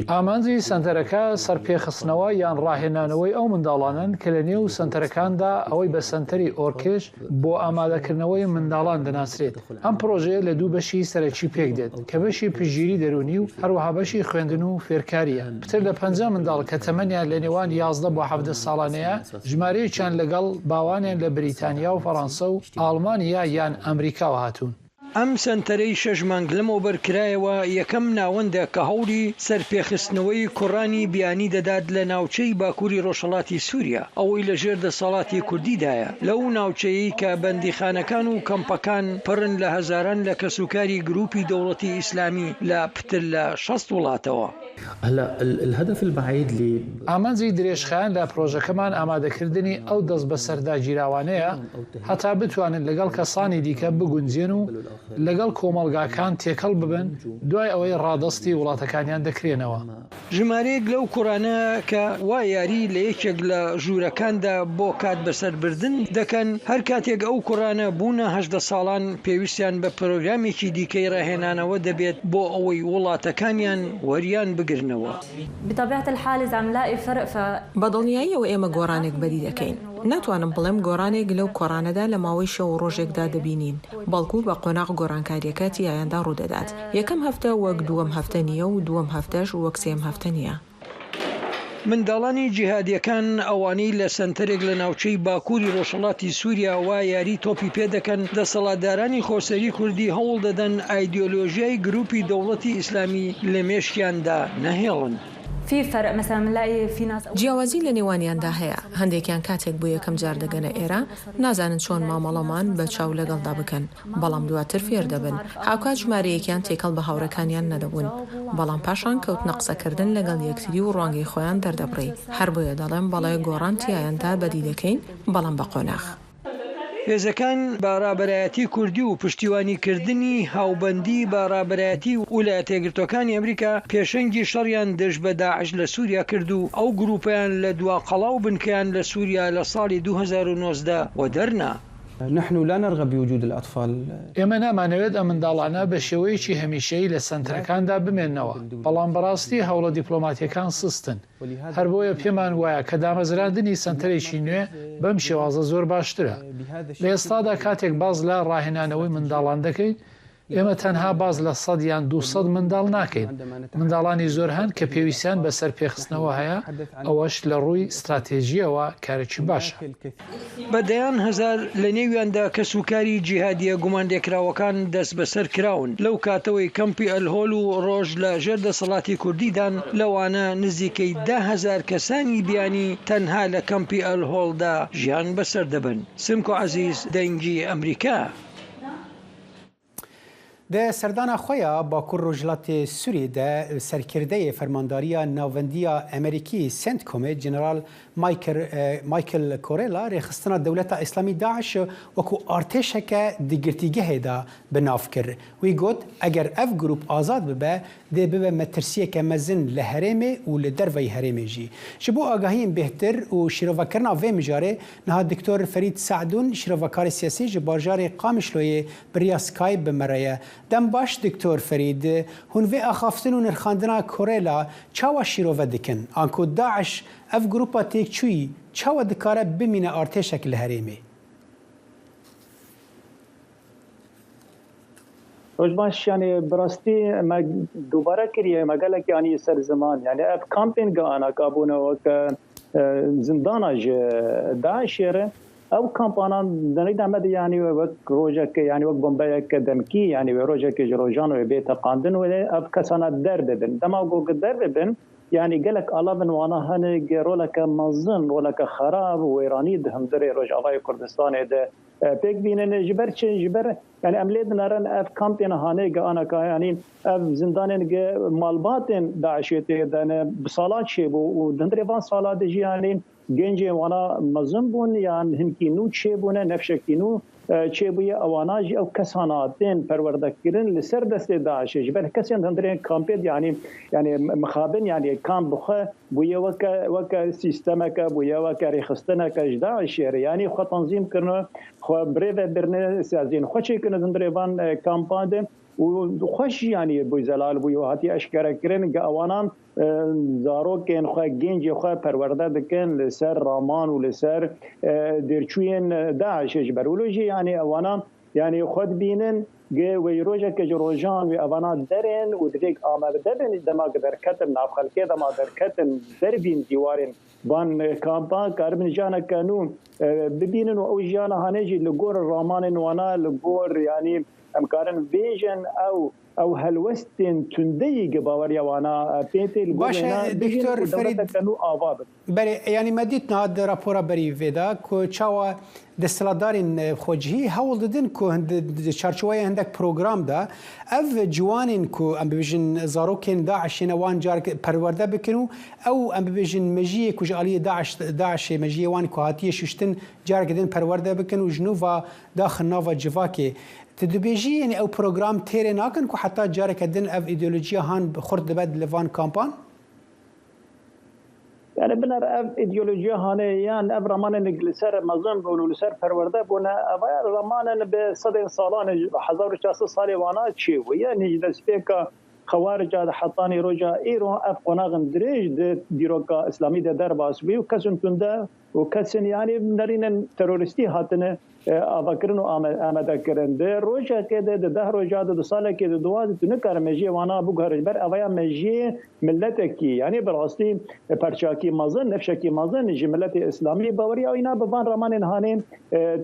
ئامانجی سەنتەرەکە سەرپێخستنەوە یان ڕاهێنانەوەی ئەو منداڵانەن کە لە نێو سەنتەرەکاندا ئەوەی بە سەنتەری ئۆرکێش بۆ ئامادەکردنەوەی منداڵان دەناسرێت. ئەم پڕۆژەیە لە دوو بەشی سەرەکی پێکدێت کە بەشی پشتگیری دەروونی و هەروەها بەشی خوێندن و فێرکارییە. پتر لە 50 منداڵ کە تەمەنیان لە نێوان 11 بۆ 17 ساڵانەیە ژمارەیەکیان لەگەڵ باوانیان لە بریتانیا و فەڕەنسە و ئاڵمانیا یان ئەمریکاوە هاتوون. ئەم سەنتەرەی شەش مانگ لەمەوبەر کرایەوە، یەکەم ناوەندە کە هەوڵی سەرپێخستنەوەی کوڕانی بیانی دەدات لە ناوچەی باکوری ڕۆژهەڵاتی سوریا، ئەوەی لە ژێر دەسەڵاتی کوردیدایە، لەو ناوچەیەی کە بەندیخانەکان و کەمپەکان پڕن لە هەزاران لە کەسوکاری گروپی دەوڵەتی ئیسلامی لە پتر لە 60 وڵاتەوە. ئامانجی درێژخایەن لە پرۆژەکەمان ئامادەکردنی ئەو دەستبەسەرداگیراوانەیە هەتا بتوانن لەگەڵ کەسانی دیکە بگونجێن و لەگەڵ کۆمەڵگاکان تێکەڵ ببن دوای ئەوەی ڕادەستی وڵاتەکانیان دەکرێنەوە. ژمارەیەک لەو کوڕانە کە وا یاری لە یەکێک لە ژوورەکاندا بۆ کات بەسەربردن دەکەن، هەر کاتێک ئەو کوڕانە بوونە 18 ساڵان پێویستیان بە پرۆگرامێکی دیکەی ڕاهێنانەوە دەبێت بۆ ئەوەی وڵاتەکانیان وەریان بگرنەوە. بە دڵنیاییەوە ئێمە گۆڕانێک بەدی دەکەین. ناتوانم بڵێم گۆڕانێک لەو کۆڕانەدا لە ماوەی شەو و ڕۆژێکدا دەبینین، بەڵکو بە قۆناغ گۆڕانکارییەکە تیایاندا ڕوودەدات. یەکەم هەفتە وەک دووەم هەفتە نییە و دووەم هەفتەش وەک سێیەم هەفتە نییە. منداڵانی جیهادییەکان ئەوانەی لە سەنتەرێک لە ناوچەی باکووری ڕۆژهەڵاتی سووریا وا یاری تۆپی پێ دەکەن، دەسەڵاتدارانی خۆسەری کوردی هەوڵ دەدەن ئایدیۆلۆژیای گرووپی دەوڵەتی ئیسلامی لە مێشکیاندا نەهێڵن. جیاوازی لە نێوانیاندا هەیە، هەندێکیان کاتێک بۆ یەکەم جار دەگەنە ئێرە، نازانن چۆن مامەڵەمان بە چاو لەگەڵدا بکەن، بەڵام دواتر فێر دەبن. هاوکات ژمارەیەکیان تێکەڵ بە هاوڕێکانیان نەدەبوون، بەڵام پاشان کەوتنە قسەکردن لەگەڵ یەکتری و ڕوانگەی خۆیان دەردەبڕی. هەر بۆیە دەڵێم بەڵێ گۆڕان تیایاندا بەدی دەکەین، بەڵام بە قۆناغ. هێزەکان بە ڕابەرایەتی کوردی و پشتیوانی کردنی هاوبەندی بە ڕابەرایەتی ولایەتەیەکگرتوەکانی ئەمریکا پێشەنگی شەڕیان دژ بە داعش لە سوریا کرد و ئەو گروپەیان لە دوا قەڵا و بنکەیان لە سوریا لە ساڵی 2019 وەدەرنا. نحن لا نرغب بوجود الاطفال. ئێمە نامانەوێت ئەم منداڵانە بە شێوەیەکی هەمیشەیی لە سەنتەرەکاندا بمێننەوە، بەڵام بەڕاستی هەوڵە دیپلۆماتییەکان سستن. هەر بۆیە پێمان وایە کە دامەزراندنی سەنتەرێکی نوێ بەم شێوازە زۆر باشترە. لە ئێستادا کاتێک باس لە ڕاهێنانەوەی منداڵان دەکەین، ئێمە تەنها باس لە سەد یان 200 منداڵ ناکەین، منداڵانی زۆر هەن کە پێویستیان بە سەرپێخستنەوە هەیە، ئەوەش لە ڕووی ستراتێژییەوە کارێکی باشە. بە دەیان هەزار لە نێویاندا کەسوکاری جیهادییە گومانلێکراوەکان دەستبەسەر کراون لەو کاتەوەی کەمپی ئەلهۆل و ڕۆژ لە ژێر دەسەڵاتی کوردیدان، لەوانە نزیکەی 10,000 کەسانی بیانی تەنها لە کەمپی ئەلهۆڵدا ژیان بەسەر دەبەن. سمکۆ عەزیز، دەنگی ئەمریکا. Di serdana xwe ya Bakur Rojhilatê Sûriyê de serkirdeyê Fermandariya Navendiya Amerîkî CENTCOMê General Michael Corella rêxistina Dewleta Îslamî DAIŞ wekû artêşeke di girtîgehê de bi nav kir. Wî got, eger ev grûp azad bibe dê bibe metirsiyeke mezin li herêmê û li derveyî herêmê jî. Ji bo agahiyên bêhtir û şîrovekirina vê mijarê niha Diktor Ferîd Se'dûn şîrovekarê siyasî ji bajarê Qamişloyê Bi riya Skype bi me re ye. Dem baş Diktor Ferîd, hûn vê axaftin û nirxandina Korela çawa şîrove dikin? Anku DAIŞ ev grûpa têkçûyî çawa dikare bimîne artêşek li herêmê? Roj baş yanî bi rastî me dubare kiriye me gelekî anî ser ziman yanî ev kampên ge anaka bûne weke zindana ji DAIŞê re Ew kampanan di nêda me de yanî wek rojeke yanî wek bombeyeke demkî yanî wê rojekê ji rojan wê bê teqandin wê ev kesana der bibin. Dema ku der bibin yanî gelek alavên wana hene ge roleke mezin, roleke xerab û wêranî di hundirê Rojavayê Kurdistanê de pêk bînin. Ji ber çi? Ji ber yanî em lê dinerin ev kampên hanê ge anaka yanî ev zindanên ge malbatên DAIŞ'ê tê de ne bi salan çêbû û di hundirê van sala de jî yanî Gencên wana mezin bûn yan hinkî nû çêbûne, nefşekî nû çêbûye, ewana jî ew kesana tên perwerdekirin li ser destê DAIŞ'ê. Ji ber kesên hundirên kampê de yanî yanî mixabin yanî kamp bi xwe bûye weke weke sîstemeke bûye weke rêxistineke ji DAIŞ'ê re yanî xwe tenzîm kirine, xwe birêve birine, saziyên xwe çêkirine di hundirê van kampan de û xweş jî yanî bû zelal bûye û hatiye eşkerekirin ke ewana Zarokên xwe, gêncê xwe perwerde dikin li ser raman û li ser dêrçûyên DAIŞ'ê ji ber wilo jî yanî ewana yanî xwe dibînin gi wê ji rojeke ji rojan wê evana derên û divê amade bin dema gi derketin nav xelkê dema derketin dervîn dîwarên van kampan karibin jiyaneke nû bibînin û ew jiyana hanê jî li gor ramanên wana li gor yanî em karin bêjin ew Ew helwestên tundeyî gi baweriya wana pê tê li gor Baş e wêna bijîn Diktor û Ferîd dewleteke nû ava bikin. Belê yanî me dît niha di rapora berî vê de ku çawa desthilatdarên xwecihî hewl didin ku di çarçoweya hindek program de ev ciwanên ku em bibêjin zarokên DAIŞ'ê ne wan carek perwerde bikin û ew em bibêjin mejiyê ku ji aliyê DAIŞ DAIŞ'ê mejiyê wan ku hatiye şuştin careke din perwerde bikin û ji nû ve daxin nava civakê. Tu dibêjî yanî ew program têrê nakin ku heta careke din ev îdeolojiya han xurt dibe li van kampan? Yanî biner ev îdeolojiya hanê yan ev ramanên li ser mezin bûn û li ser perwerde bûne ev ramanên bi sedên salan e 1400 salê wana çêbûye. Yanî ji destpêka Xewarica di hetanî roja îro ev qonaxên dirêj di dîroka îslamî de derbas bûye û kesên tunde û kesên yanî nerînên terorîstî hatine avakirin û amadekirin. Di rojekê de, di deh roja de, di salekê de, duwazdeh tu nikare mejiyê wana biguhere ji ber evaya mejiyê miletekî yanî bi rastî perçakî mezin, nifşekî mezin ji miletê îslamî baweriya wî bi van ramanên hanê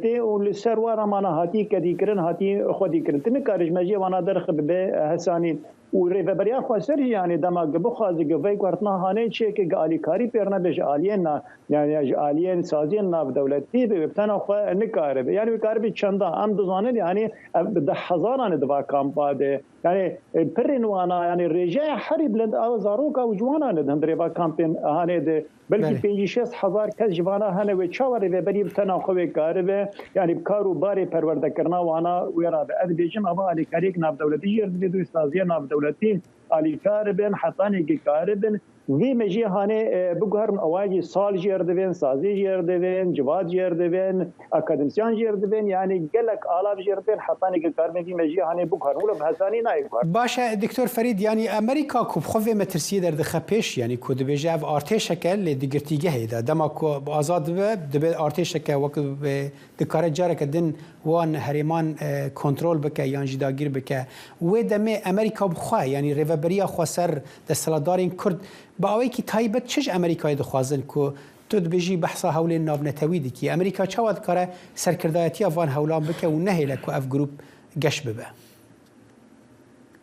tê û li ser wan ramana hatî kedîkirin, hatî xwedîkirin. Tu nikarî ji mejiyê wana derxî bi bê hesanî. Û rêveberiya xweser jî yanî dema gi bixwaze gi vê guhertina hanê çêke gi alîkarî pê re nebe ji aliyên na yanî ji aliyên saziyên navdewletî bê wê bi tena xwe nikaribe. Yanî wê karibê çenda em dizanin yanî ev bi deh hezaran e di va kampa de. Yanî pirên wana yanî rêjeya herî bilind a zaroka û ciwanan e di hundirê va kampên hanê de. Belkî 50 hezar kes ji vana hene wê çawa rêveberî bi tena xwe wê karibe yanî bi kar û barê perwerdekirina wana wê rabe. Ez dibêjim eva alîkariyek navdewletî jî divê dû saziya navdewletî alîkar bin hetanê gi karibin. Vê mejiyê hanê biguherin awayê jî sal jê re divên, sazî jê re divên, civat jê re divên, akademisyan jê re divên yanî gelek alav jê re tên hetanî ku karibin vî mejiyê hanê biguherin. Wilo bi hezanî nayê guhertin. Baş e Diktor Ferîd yanî Amerîka ku bi xwe vê metirsiyê derdixe pêş yanî ku dibêje ev artêşek e lê di girtîgehê de dema ku azad bibe dibe artêşeke wek dikare careke din wan herêman kontrol bike yan jî dagîr bike. Wê demê Amerîka bi xwe yanî rêveberiya xweser Desthilatdarên Kurd bi awayekî taybet çi ji Amerîkayê dixwazin ku tu dibêjî behsa hewlên navnetewî dikî? Amerîka çawa dikare serkirdayetiya van hewlan bike û nehêle ku ev grûp geş bibe?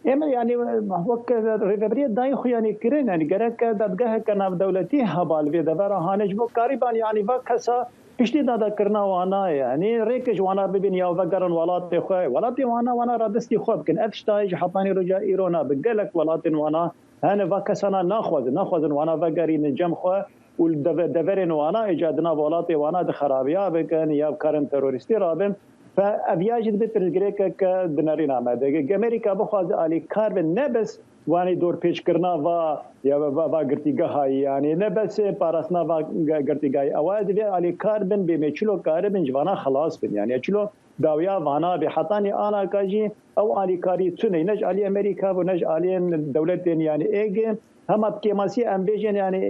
Ême yanî wek rêveberiyê dayî xuyanî kirin yanî gerek dadgeheke navdewletî heba li vê devera hanê ji bo karîban yanî va kesa piştî dadakirina wana yanî rêke ji wana bibîn ya vegerin welatê xwe welatê wana wana radestî xwe bikin ev tiştayê ji hetanî roja îro na bi gelek welatên wana hene va kesana naxwazin naxwazin wana vegerînin cem xwe û li deverên wana îca di nav welatê wana di xerabiya bikin ya bi karên terorîstî rabin. Fe ev ya jî dibe pirsgirêkeke di nerîna me de. Amerîka bixwaze alîkar be ne bes wanî dorpêçkirina va ya va girtîgehayî yanî ne bes parastina va girtîgehayî ewa divê alîkar bin bê çilo karibin ji vana xilas bin yanî çilo dawiya vana bê hetanî anaka jî ew alîkarî tune ne ji aliyê Amerîka bû ne ji aliyên dewletên yanî êgê Hema bi kêmasî em bêjin yanî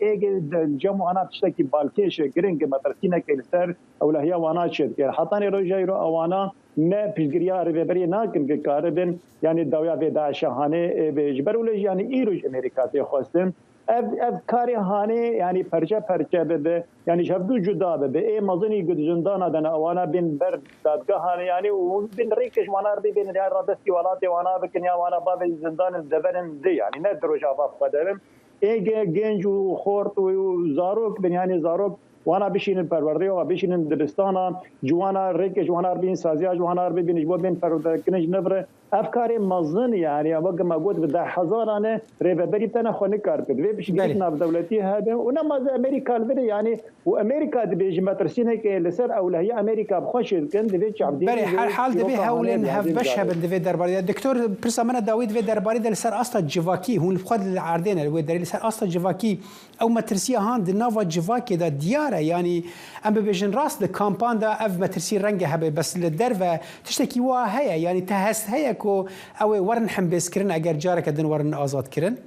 êgê cem wana tiştekî balkêş e, giring e, metirsîneke li ser ewlehiya wana çêdike. Hetanî roja îro ewana ne piştgiriya rêveberiyê nakin ku karibin yanî dawiya vê DAIŞ'a hanê bê. Ji ber wilo jî yanî îro ji Amerîka tê xwestin ev ev karê hanê yanî perçe perçe bibe. Yanî ji hevdu cuda bibe. Ê mezinî ku di zindana de ne wana bên ber dadgehan yanî û bên rêke ji wana re bê bên ya radestî welatê wana bikin ya wana bavê ji zindanên deverên di yanî ne di rojava bi xwe de bin. Ê genc û xort û zarok bin yanî zarok wana bişînin perwerdeyê wan bişînin dibistana ciwana rêke ji wana re bîn saziya ji wana re bibîn ji bo bên perwerdekirin ji niv re Ev karê mezin yanî wek me got bi dehhezaran e rêveberî tena xwe nikar bike. Divê piştgirî navdewletî hebe û nemaze Amerîka li vir e yanî û Amerîka dibêje metirsîneke li ser ewlehiya Amerîka bi xwe çêdikin divê çavdêrî Belê her hal divê hewlên hevbeş hebin di vê derbarê de. Doktor pirsa min a dawî di vê derbarê de li ser asta civakî hûn li xwe li erdê ne li wê derê li ser asta civakî Ew metirsiya han di nava civakê de diyar e, yanî em bibêjin rast di kampan de ev metirsî renge hebe bes li derve tiştekî wiha heye, yanî te hest heye ku ew ê werin himbêzkirin eger careke din werin azadkirin?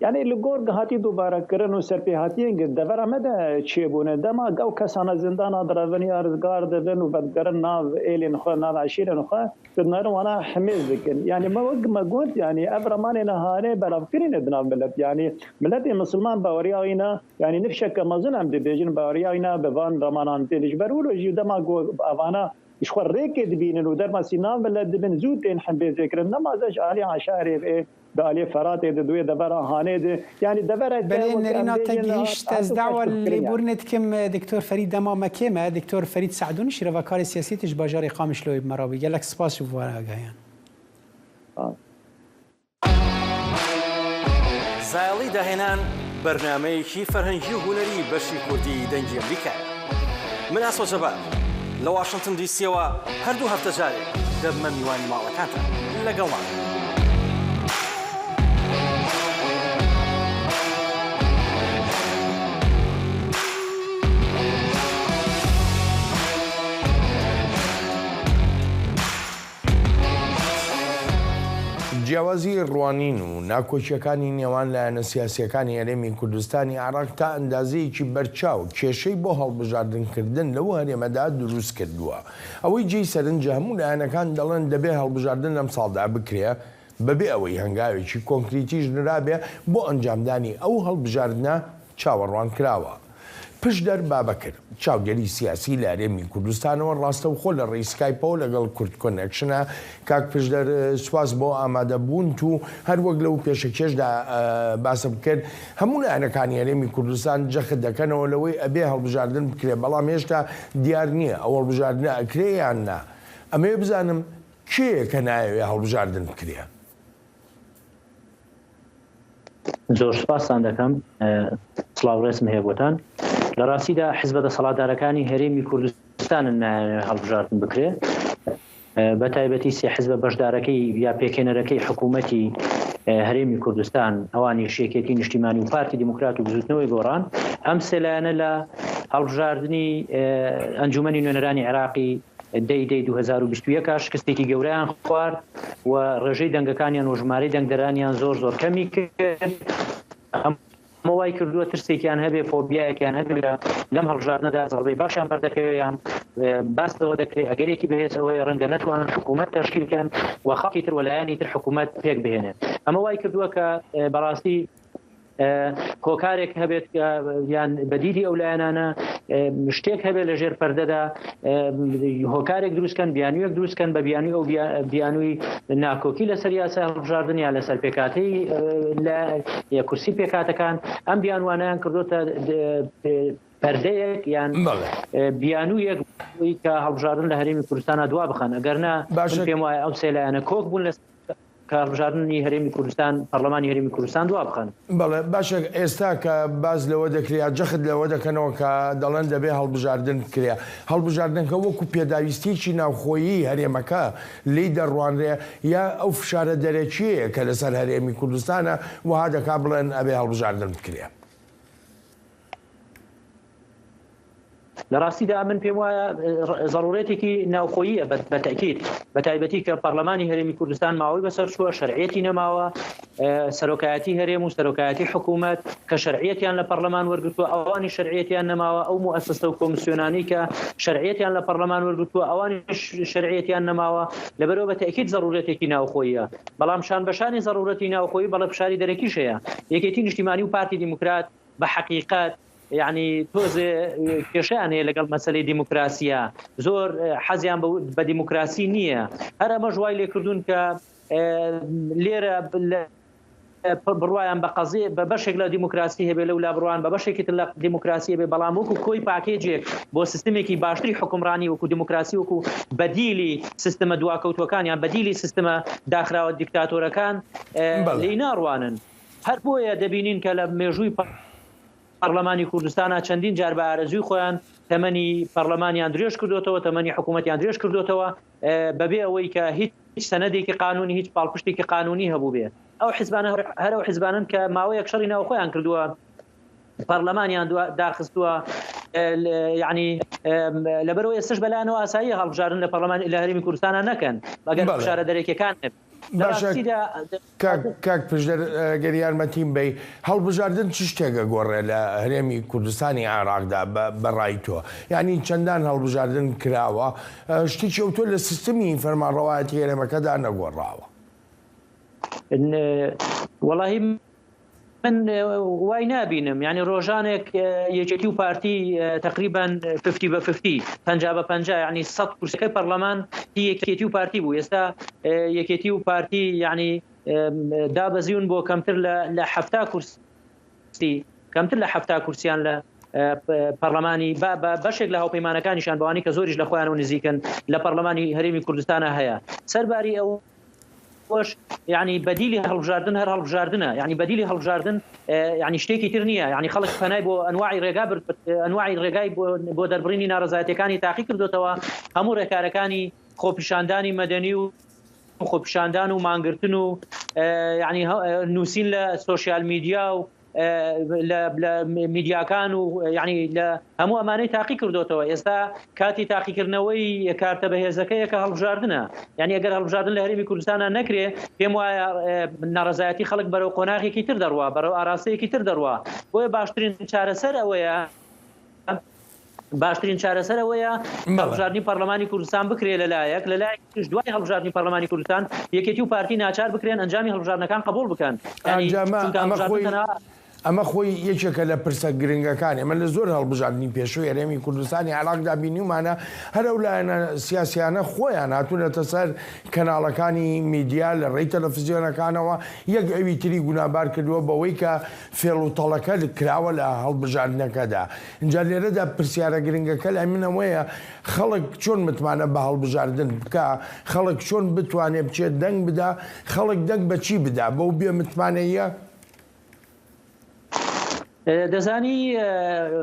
Yanî li gor hatî dubarekirin û serpêhatiyên ku devera me de çêbûne, dema ew kesana zindana direvin ya rizgar dibin û vedigerin nav êlên xwe, nav eşîrên xwe, Dinarin wana himêz dikin. Yanî me wek me got yanî ev ramanê nihanê belavkirî ne di nav milet. Yanî miletê misilman baweriya wî ne yanî nifşeke mezin em dibêjin baweriya wî ne bi van ramanan tê. Ji ber wilo jî dema ku evana ji xwe rêkê dibînin û dermasî nav milet dibin zû tên hembêzêkirin. Nemaze ji aliyê eşairê ê Di aliyê Feratê de, di wê devera Hanê de, yanî devereke Belê wek em nerîna te bêjin gihîşt. Ez hemû dawa xweş difikirin yanî. lêborînê dikim Diktor Ferîd dema me kêm e. Diktor Ferîd Se'dûnî şîrevekarê siyasî tu ji bajarê Qamişloyê bi me re bû. Gelek spas ji bo van agahiyan. زایەڵی داهێنان بەرنامەیەکی فەرهەنگی و هونەری بەشی کوردی دەنگی ئەمریکایە. من ئاسۆ جەبار لە واشنتن دیسیەوە هەردوو هەفتە جارێک دەبمە میوانی ماڵەکانتان لەگەڵمان بن. جیاوازی ڕوانین و ناکۆکییەکانی نێوان لایەنە سیاسییەکانی هەرێمی کوردستانی عێراق تا ئەندازەیەکی بەرچاو کێشەی بۆ هەڵبژاردنکردن لەو هەرێمەدا دروستکردووە. ئەوەی جێی سەرنجە هەموو لایەنەکان دەڵێن دەبێ هەڵبژاردن لەمساڵدا بکرێ بەبێ ئەوەی هەنگاوێکی کۆنکریتیش نرابێ بۆ ئەنجامدانی ئەو هەڵبژاردنە چاوەڕوانکراوە. پشدەر بابەکر، چاودێری سیاسی لە هەرێمی کوردستانەوە ڕاستەوخۆ لە ڕێی سکایپەوە لەگەڵ کوردکۆنێکشنە. کاک پشدەر سوپاس بۆ ئامادەبوونت و هەروەک لەو پێشەکیەشدا باسم کرد هەموو لایەنەکانی هەرێمی کوردستان جەخت دەکەنەوە لەوەی ئەبێ هەڵبژاردن بکرێ بەڵام هێشتا دیار نییە ئەو هەڵبژاردنە ئەکرێ یان نا. ئەمەوێ بزانم کێیە کە نایەوێ هەڵبژاردن بکرێ؟ زۆر سوپاستان دەکەم سڵاو ڕێزم هەیە بۆتان لە ڕاستیدا حزبە دەسەڵاتدارەکانی هەرێمی کوردستانن نایەوێ هەڵبژاردن بکرێ بە تایبەتی سێ حزبە بەشدارەکەی یا پێکهێنەرەکەی حکوومەتی. هەرێمی کوردستان، ئەوانیش یەکێتی نیشتیمانی و پارتی دیموکرات و بزوتنەوەی گۆڕان، ئەم سێ لایەنە لە هەڵبژاردنی ئەنجومەنی نوێنەرانی عێراقی دەی دەی 2021 شکستێکی گەورەیان خوارد و ڕێژەی دەنگەکانیان و ژمارەی دەنگدەرانیان زۆر زۆر کەمی کرد. ئەمە وای کردووە ترسێکیان هەبێ، فۆبیایەکیان هەبێ لە لەم هەڵبژاردنەدا زەڕبەی باشیان بەردەکەوێ یان باس لەوە دەکرێ ئەگەرێکی بەهێز ئەوەیە ڕەنگە نەتوانن حکوومەت تەشکیل بکەن و خەڵکی تر و لایەنی تر حکوومەت پێک بهێنێت. ئەمە وای کردووە کە بەڕاستی هۆکارێک هەبێت یان بەدیدی ئەو لایەنانە شتێک هەبێت لە ژێر پەردەدا هۆکارێک دروستکەن بیانوویەک دروستکەن بە بیانووی ئەو بیانووی ناکۆکی لەسەر یاسای هەڵبژاردن یا لەسەر پێکهاتەی لە یا کورسی پێکهاتەکان ئەم بیانوانەیان کردوتە پەردەیەک یان بیانوویەک کە هەڵبژاردن لە هەرێمی کوردستانە دوا بخەن ئەگەر نا پێم وایە ئەو سێ لایەنە کۆک بوون لە کە هەڵبژاردنی هەرێمی کوردستان، پەڕلەمانی هەرێمی کوردستان دوا بخەن. بەڵێ باشە ئێستا کە باس لەوە دەکرێ یا جەخت لەوە دەکەنەوە کە دەڵێن دەبێ هەڵبژاردن بکرێ، هەڵبژاردنەکە وەکو پێداویستییەکی ناوخۆیی هەرێمەکە لێی دەڕوانرێ یا ئەو فشارە دەرەکییەیە کە لەسەر هەرێمی کوردستانە وەها دەکا بڵێن ئەبێ هەڵبژاردن بکرێ؟ لە ڕاستیدا من پێم وایە زەڕوورەتێکی ناوخۆییە بە تەئکید، بە تایبەتی کە پەڕلەمانی هەرێمی کوردستان ماوەی بەسەر چووە، شەرعیەتی نەماوە، سەرۆکایەتی هەرێم و سەرۆکایەتی حکوومەت کە شەرعیەتیان لە پەڕلەمان وەرگرتووە ئەوانیش شەرعیەتیان نەماوە، ئەو موئەسەسە و کۆمسیۆنانەی کە شەرعیەتیان لە پەڕلەمان وەرگرتووە ئەوانیش شەرعیەتیان نەماوە، لەبەرئەوە بە تەئکید زەڕوورەتێکی ناوخۆییە، بەڵام شانبەشانی زەڕوورەتی ناوخۆیی بەڵێ فشاری دەرەکیش هەیە، یەکێتی نیشتیمانی و پارتی دیموکرات بە حەقیقەت یعنی تۆزێ کێشیان هەیە لەگەڵ مەسلەی دیموکراسیە زۆر حەزیان بە دیموکراسی نییە هەر ئەمەش وای لێکردوون کە لێرە بڕوایان بە قەزی بە بەشێک لە دیموکراسی هەبێ لەو لا بڕوان بە بەشێکی تر لە دیموکراسی هەبێ بەڵام وەکو کۆی پاکێجێک بۆ سیستمێکی باشتری حکومڕانی وەکو دیموکراسی وەکو بەدیلی سیستمە دواکەوتوەکان یان بەدیلی سیستمە داخراوە دیکتاتۆرەکان لێی ناڕوانن. هەر بۆیە دەبینین کە لە مێژووی پەڕلەمانی کوردستانا چەندین جار بە ئارەزووی خۆیان تەمەنی پەڕلەمانیان درێژ کردۆتەوە، تەمەنی حکوومەتیان درێژ کردۆتەوە بەبێ ئەوەی کە هیچ سەنەدێکی قانوونی، هیچ پاڵپشتێکی قانوونی هەبووبێ. ئەو حیزبانە هەر ئەو حیزبانەن کە ماوەیەک شەڕی ناوخۆیان کردووە، پەڕلەمانیان داخستووە، یەعنی لەبەرئەوە ئێستەش بەلایانەوە ئاساییە هەڵبژاردن لە پەڕلەمان لە هەرێمی کوردستانا نەکەن ئەگەر فشارە دەرەکییەکان نەبێ. باشە کاک کاک پشدەر گەر یارمەتیم بەی هەڵبژاردن چ شتێک ئەگۆڕێ لە هەرێمی کوردستانی عێراقدا بە ڕای تۆ یانی چەندان هەڵبژاردن کراوە شتێکی ئەوتۆ لە سیستمی فەرمانڕەوایەتی هەرێمەکەدا نەگۆڕاوە. وەڵاهی من وای نابینم یعنی ڕۆژانێک یەکێتی و پارتی تقریبان ففتی بە ففتی پەنجا بە پەنجا یعنی سە کورسەکەی پەرلەمان هی یەکێتی و پارتی بوو ئێستا یەکێتی و پارتی یعنی دابەزیون بۆ کەمتر لە حەفتا کورسی کەمتر لە حەفتا کورسیان لە پەرلەمانی بەشێک لە هاوپەیمانەکانیشان بەوانی کە زۆریش لە خۆیان و نزیکن لە پەرلەمانی هەرێمی کوردستانە هەیە سەرباری ئەو ئەوەش یعنی بەدیلی هەڵبژاردن هەر هەڵبژاردنە یعنی بەدیلی هەڵبژاردن یعنی شتێکی تر نییە یعنی خەڵک پەنای بۆ ئەنواعی ڕێگا برد ئەنواعی ڕێگای بۆ دەربڕینی ناڕەزایەتیەکانی تاقی کردوتەوە هەموو ڕێکارەکانی خۆپیشاندانی مەدەنی و خۆپیشاندان و مانگرتن و یعنی نووسین لە سۆشیال میدیا و لە میدیاکان و یعنی لە هەموو ئەمانەی تاقی کردوتەوە ئێستا کاتی تاقیکردنەوەی کارتە بەهێزەکەیە کە هەڵبژاردنە یعنی ئەگەر هەڵبژاردن لە هەرێمی کوردستانە نەکرێ پێم وایە ناڕەزایەتی خەڵک بەرەو قۆناغێکی تر دەڕوا بەرەو ئاراستەیەکی تر دەڕوا بۆیە باشترین چارەسەر ئەوەیە باشترین چارەسەر ئەوەیە هەڵبژاردنی پەرلەمانی کوردستان بکرێ لەلایەک، لەلایەکیش دوای هەڵبژاردنی پەرلەمانی کوردستان یەکێتی و پارتی ناچار بکرێن ئەنجامی هەڵبژاردنەکان قبوڵ بکەن. یانی ئەنجامە چونکە ئەمە هەڵبژاردن خۆی تەنها ئەمە خۆی یەکێکە لە پرسە گرنگەکان، ئێمە لە زۆر هەڵبژاردنی پێشووی هەرێمی کوردستانی عێراقدا بینیومانە هەر ئەو لایەنە سیاسیانە خۆیان هاتوونەتە سەر کەناڵەکانی میدیا لە ڕێی تەلەفزیۆنەکانەوە یەک ئەوی تری گونابار کردووە بەوەی کە فێڵ و تەڵەکە کراوە لە هەڵبژاردنەکەدا. ئینجا لێرەدا پرسیارە گرنگەکە لای من ئەوەیە خەڵک چۆن متمانە بە هەڵبژاردن بکا، خەڵک چۆن بتوانێ بچێت دەنگ بدا، خەڵک دەنگ بە چی بدا بەو بێ متمانەییە؟ دەزانی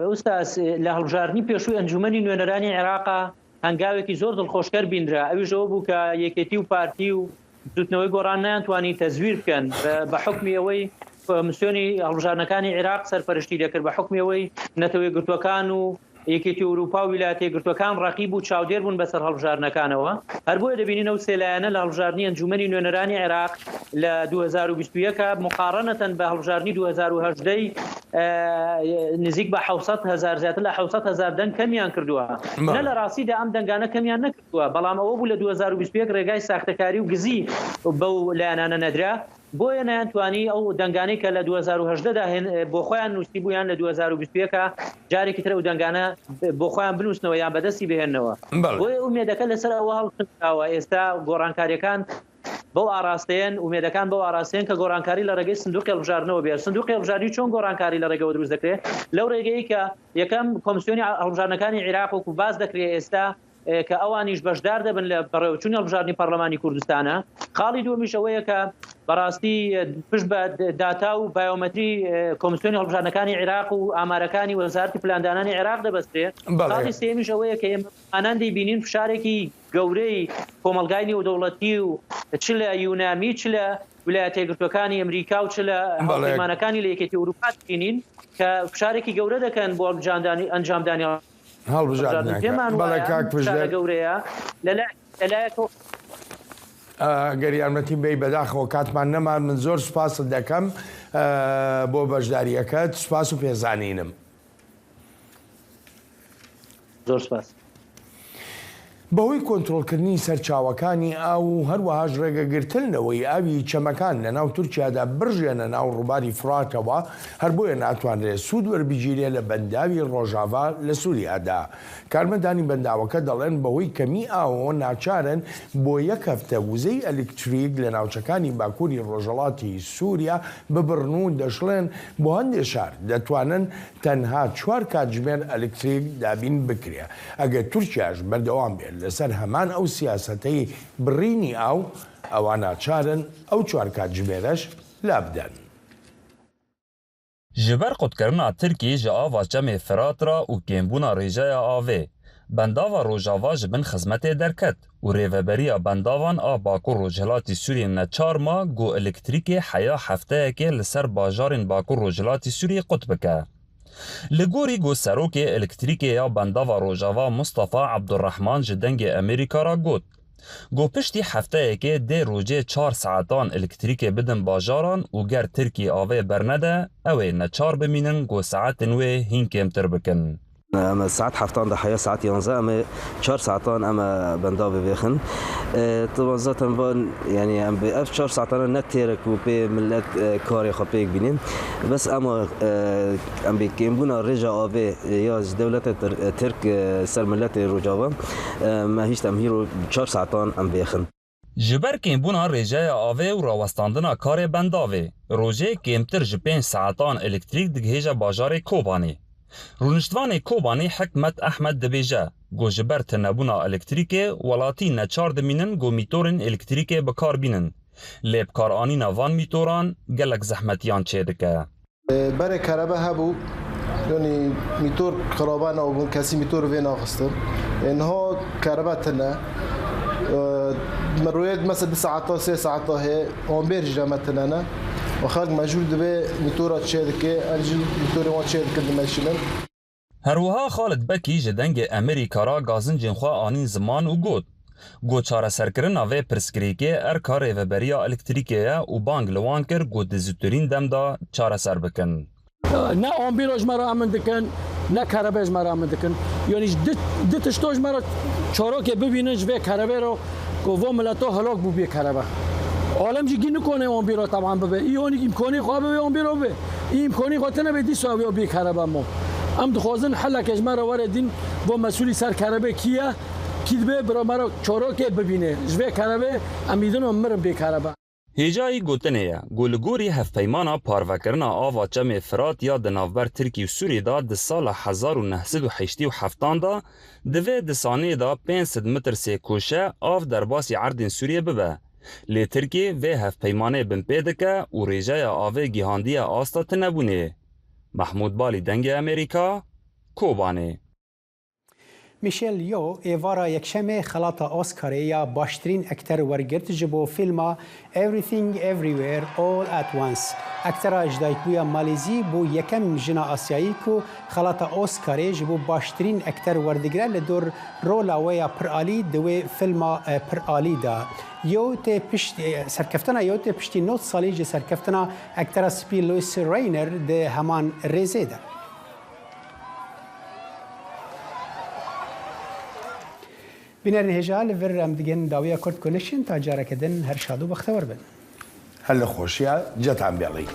ئوستاز لە هەڵبژاردنی پێشووی ئەنجوومەنی نوێنەرانی عێراقا هەنگاوێکی زۆر دڵخۆشکەر بینرا ئەویش ئەوە بوو کە یەکێتی و پارتی و. بزوتنەوەی گۆڕان نەیانتوانی تەزویر بکەن بە حوکمی ئەوەی کۆمسیۆنی هەڵبژاردنەکانی عێراق سەرپەرشتی دەکرد، بە حوکمی ئەوەی نەتەوە یەکگرتووەکان و یەکێتی ئەوروپا و ویلایەتە یەکگرتووەکان ڕەقیب و چاودێر بوون بەسەر هەڵبژاردنەکانەوە. هەر بۆیە دەبینین ئەو سێ لایەنە لە هەڵبژاردنی ئەنجوومەنی نوێنەرانی عێراق لە 2021 موقاڕەنەتەن بە هەڵبژاردنی 2018 ی نزیک بە 700 هەزار زیاتر لە 700 هەزار دەنگ کەمیان کردووە. نە لە ڕاستیدا ئەم دەنگانە کەمیان نەکردووە، بەڵام ئەوە بوو لە 2021 ڕێگای ساختەکاری و گزی بەو لایەنانە نەدرا. بۆیە نەیانتوانی ئەو دەنگانەی کە لە 2018 دا بۆ خۆیان نووسیبوویان لە 2021 جارێکی تر ئەو دەنگانە بۆ خۆیان بنووسنەوە یان بەدەستی بهێننەوە. بۆیە ئومێدەکە لەسەر ئەوە هەڵچنراوە ئێستا گۆڕانکارییەکان بەو ئاراستەیەن، ئومێدەکان بەو ئاراستەیەن کە گۆڕانکاری لە ڕێگەی سندوقی هەڵبژاردنەوە بێت. سندوقی هەڵبژاردنی چۆن گۆڕانکاری لە ڕێگەوە دروست دەکرێت؟ لەو ڕێگەیەی کە یەکەم کۆمسیۆنی هەڵبژاردنەکانی عیراق وەکو باس دەکرێت ئێستا کە ئەوانیش بەشدار دەبن لە بەڕێوەچوونی هەڵبژاردنی پەرلەمانی کوردستانە. خاڵی دووەمیش ئەوەیە کە بەڕاستی پشت بە داتا و بایۆمەتری کۆمسیۆنی هەڵبژاردنەکانی عێراق و ئامارەکانی وەزارەتی پلاندانانی عێراق دەبەسترێ. خاڵی سێیەمیش ئەوەیە کە ئێمە ئانان دەیبینین فشارێکی گەورەی کۆمەڵگای نێودەوڵەتی و چ لە یونامی چ لە ویلایەتە یەکگرتووەکانی ئەمریکا و چ لە هاوپەیمانەکانی لە یەکێتی ئەوروپا دەبینین کە فشارێکی گەورە دەکەن بۆ ئەنجامدانی هەڵبژاردنەکە. پێمان بەڵێ وایە کاک ئەم فشارە پشدەر. گەورەیە لە لایەکەوە. گەر یارمەتیم بەی بەداخەوە کاتمان نەما من زۆر سوپاست دەکەم بۆ بەشداریەکەت سوپاس و پێزانینم. زۆر سوپاس. بەهۆی کۆنترۆڵکردنی سەرچاوەکانی ئاو و هەروەهاش ڕێگەگرتن لەوەی ئاوی چەمەکان لەناو تورکیادا بڕژێنە ناو ڕووباری فوراتەوە، هەر بۆیە ناتوانرێت سوود وەربگیرێ لە بەنداوی ڕۆژاڤا لە سوریادا. کارمەندانی بەنداوەکە دەڵێن بەهۆی کەمی ئاوەوە ناچارن بۆ یەک هەفتە وزەی ئەلکتریک لە ناوچەکانی باکووری ڕۆژهەڵاتی سوریا ببڕن و دەشڵێن بۆ هەندێ شار دەتوانن تەنها چوار کاتژمێر ئەلکتریک دابین بکرێ. ئەگەر تورکیاش بەردەوام بێت لەسەر هەمان ئەو سیاسەتەی بڕینی ئاو، ئەوا ناچارن ئەو چوار کاتژمێرەش لابدەن. Ji ber qutkirina Tirkiyê ji ava Çemê Firat re û kêmbûna rêjeya avê, Bendava Rojava ji bin xizmetê derket û rêveberiya bendavan a Bakur Rojhilatî Sûriyê neçar ma ku elektrîkê heya hefteyekê li ser bajarên Bakur Rojhilatî Sûriyê qut bike. Li gorî ku Serokê Elektrîkê ya Bendava Rojava Mustafa Ebdulrehman ji Dengê Amerîka re got ku piştî hefteyekê dê rojê çar saetan elektrîkê bidin bajaran û ger Tirkî avê bernede ew ê neçar bimînin ku saetên wê hîn kêmtir bikin. Em saet heftan de heya saet yanze em ê çar saetan em bendavê vêxin. Taban zaten van yanî em bi ev çar saetana ne têr e ku pê milet karê xwe pêk bînin. Bes ema em bi kêmbûna rêja avê ya ji dewleta Tirk ser miletê Rojava me hîşt em hîro çar saetan em vêxin. Ji ber kêmbûna rêjeya avê û rawestandina karê bendavê, rojê kêmtir ji pênc saetan elektrîk digihêje bajarê Kobanê. Rûniştvanê Kobanê Hikmet Ehmed dibêje ku ji ber tinebûna elektrîkê welatî neçar dimînin ku mîtorên elektrîkê bi kar bînin. Lê bikaranîna van mîtoran gelek zehmetiyan çêdike. Berê kerebe hebû yanî mîtor xirabe nabûn kesî mîtor vê naxistin. Niha kerebe tune. Royê mesela du saeta sê saeta heye ambêr jî re me tune ne. Û xelk mecbûr dibe mîtora çêdike em jî mîtorê wan çêdikin dimeşînin. Her wiha Xalid Bekî ji Dengê Amerîka re gazincên xwe anîn ziman û got, Got çareserkirina vê pirsgirêkê erka rêveberiya elektrîkê ye û bang li wan kir ku di zûtirîn dem de çareser bikin. Ne ambîro ji me re emin dikin, ne kerebê ji me re emin dikin. Yanî ji du tişto ji me re çarokê bibînin ji vê kerebê re ku vo mileto helak bû bê kerebe. Alem jî gî nikone ambîro teban bibe. Î honî îmkanî xwe bibe ambîro bibe. Î îmkanî xwe tune be dîsa ew ya bê kerebe ma. Em dixwazin heleke ji me re were dîn vo mesûlî ser kerebê kî ye, kî dibe bira me re çarokê bibîne. Ji vê kerebê em îdin û mirin bê kerebe. Hêjayî gotinê ye ku li gorî hevpeymana parvekirina ava Çemê Firat ya di navber Tirkî û Sûriyê de di sala 1987 an de divê di saniyê de 500 mitir sêkoşe av derbasî erdên Sûriyê bibe. Lê Tirkiyê vê hevpeymanê binpê dike û rêjeya avê gihandiye asta tinebûnê. Mehmûd Balî Dengê Amerîka, Kobanê. Michelle Yeoh êvara Yekşemê xelata Oscarê ya baştirîn ekter wergirt ji bo fîlma Everything Everywhere All at Once. Ektera jidayikbûya Malêzî bû yekem jina Asyayî ku xelata Oscarê ji bo baştirîn ekter werdigire li dor rola wê ya piralî di wê fîlma piralî de. Yeoh tê piştî serkeftina Yeoh tê piştî 90 salî ji serkeftina ektera spî Louis Rayner di heman rêzê de. Bînerên hêja li vir em digihin dawiya Kurd Connection ta careke din her şad û bextewar bin. Her li xweşiya cetan bêlî.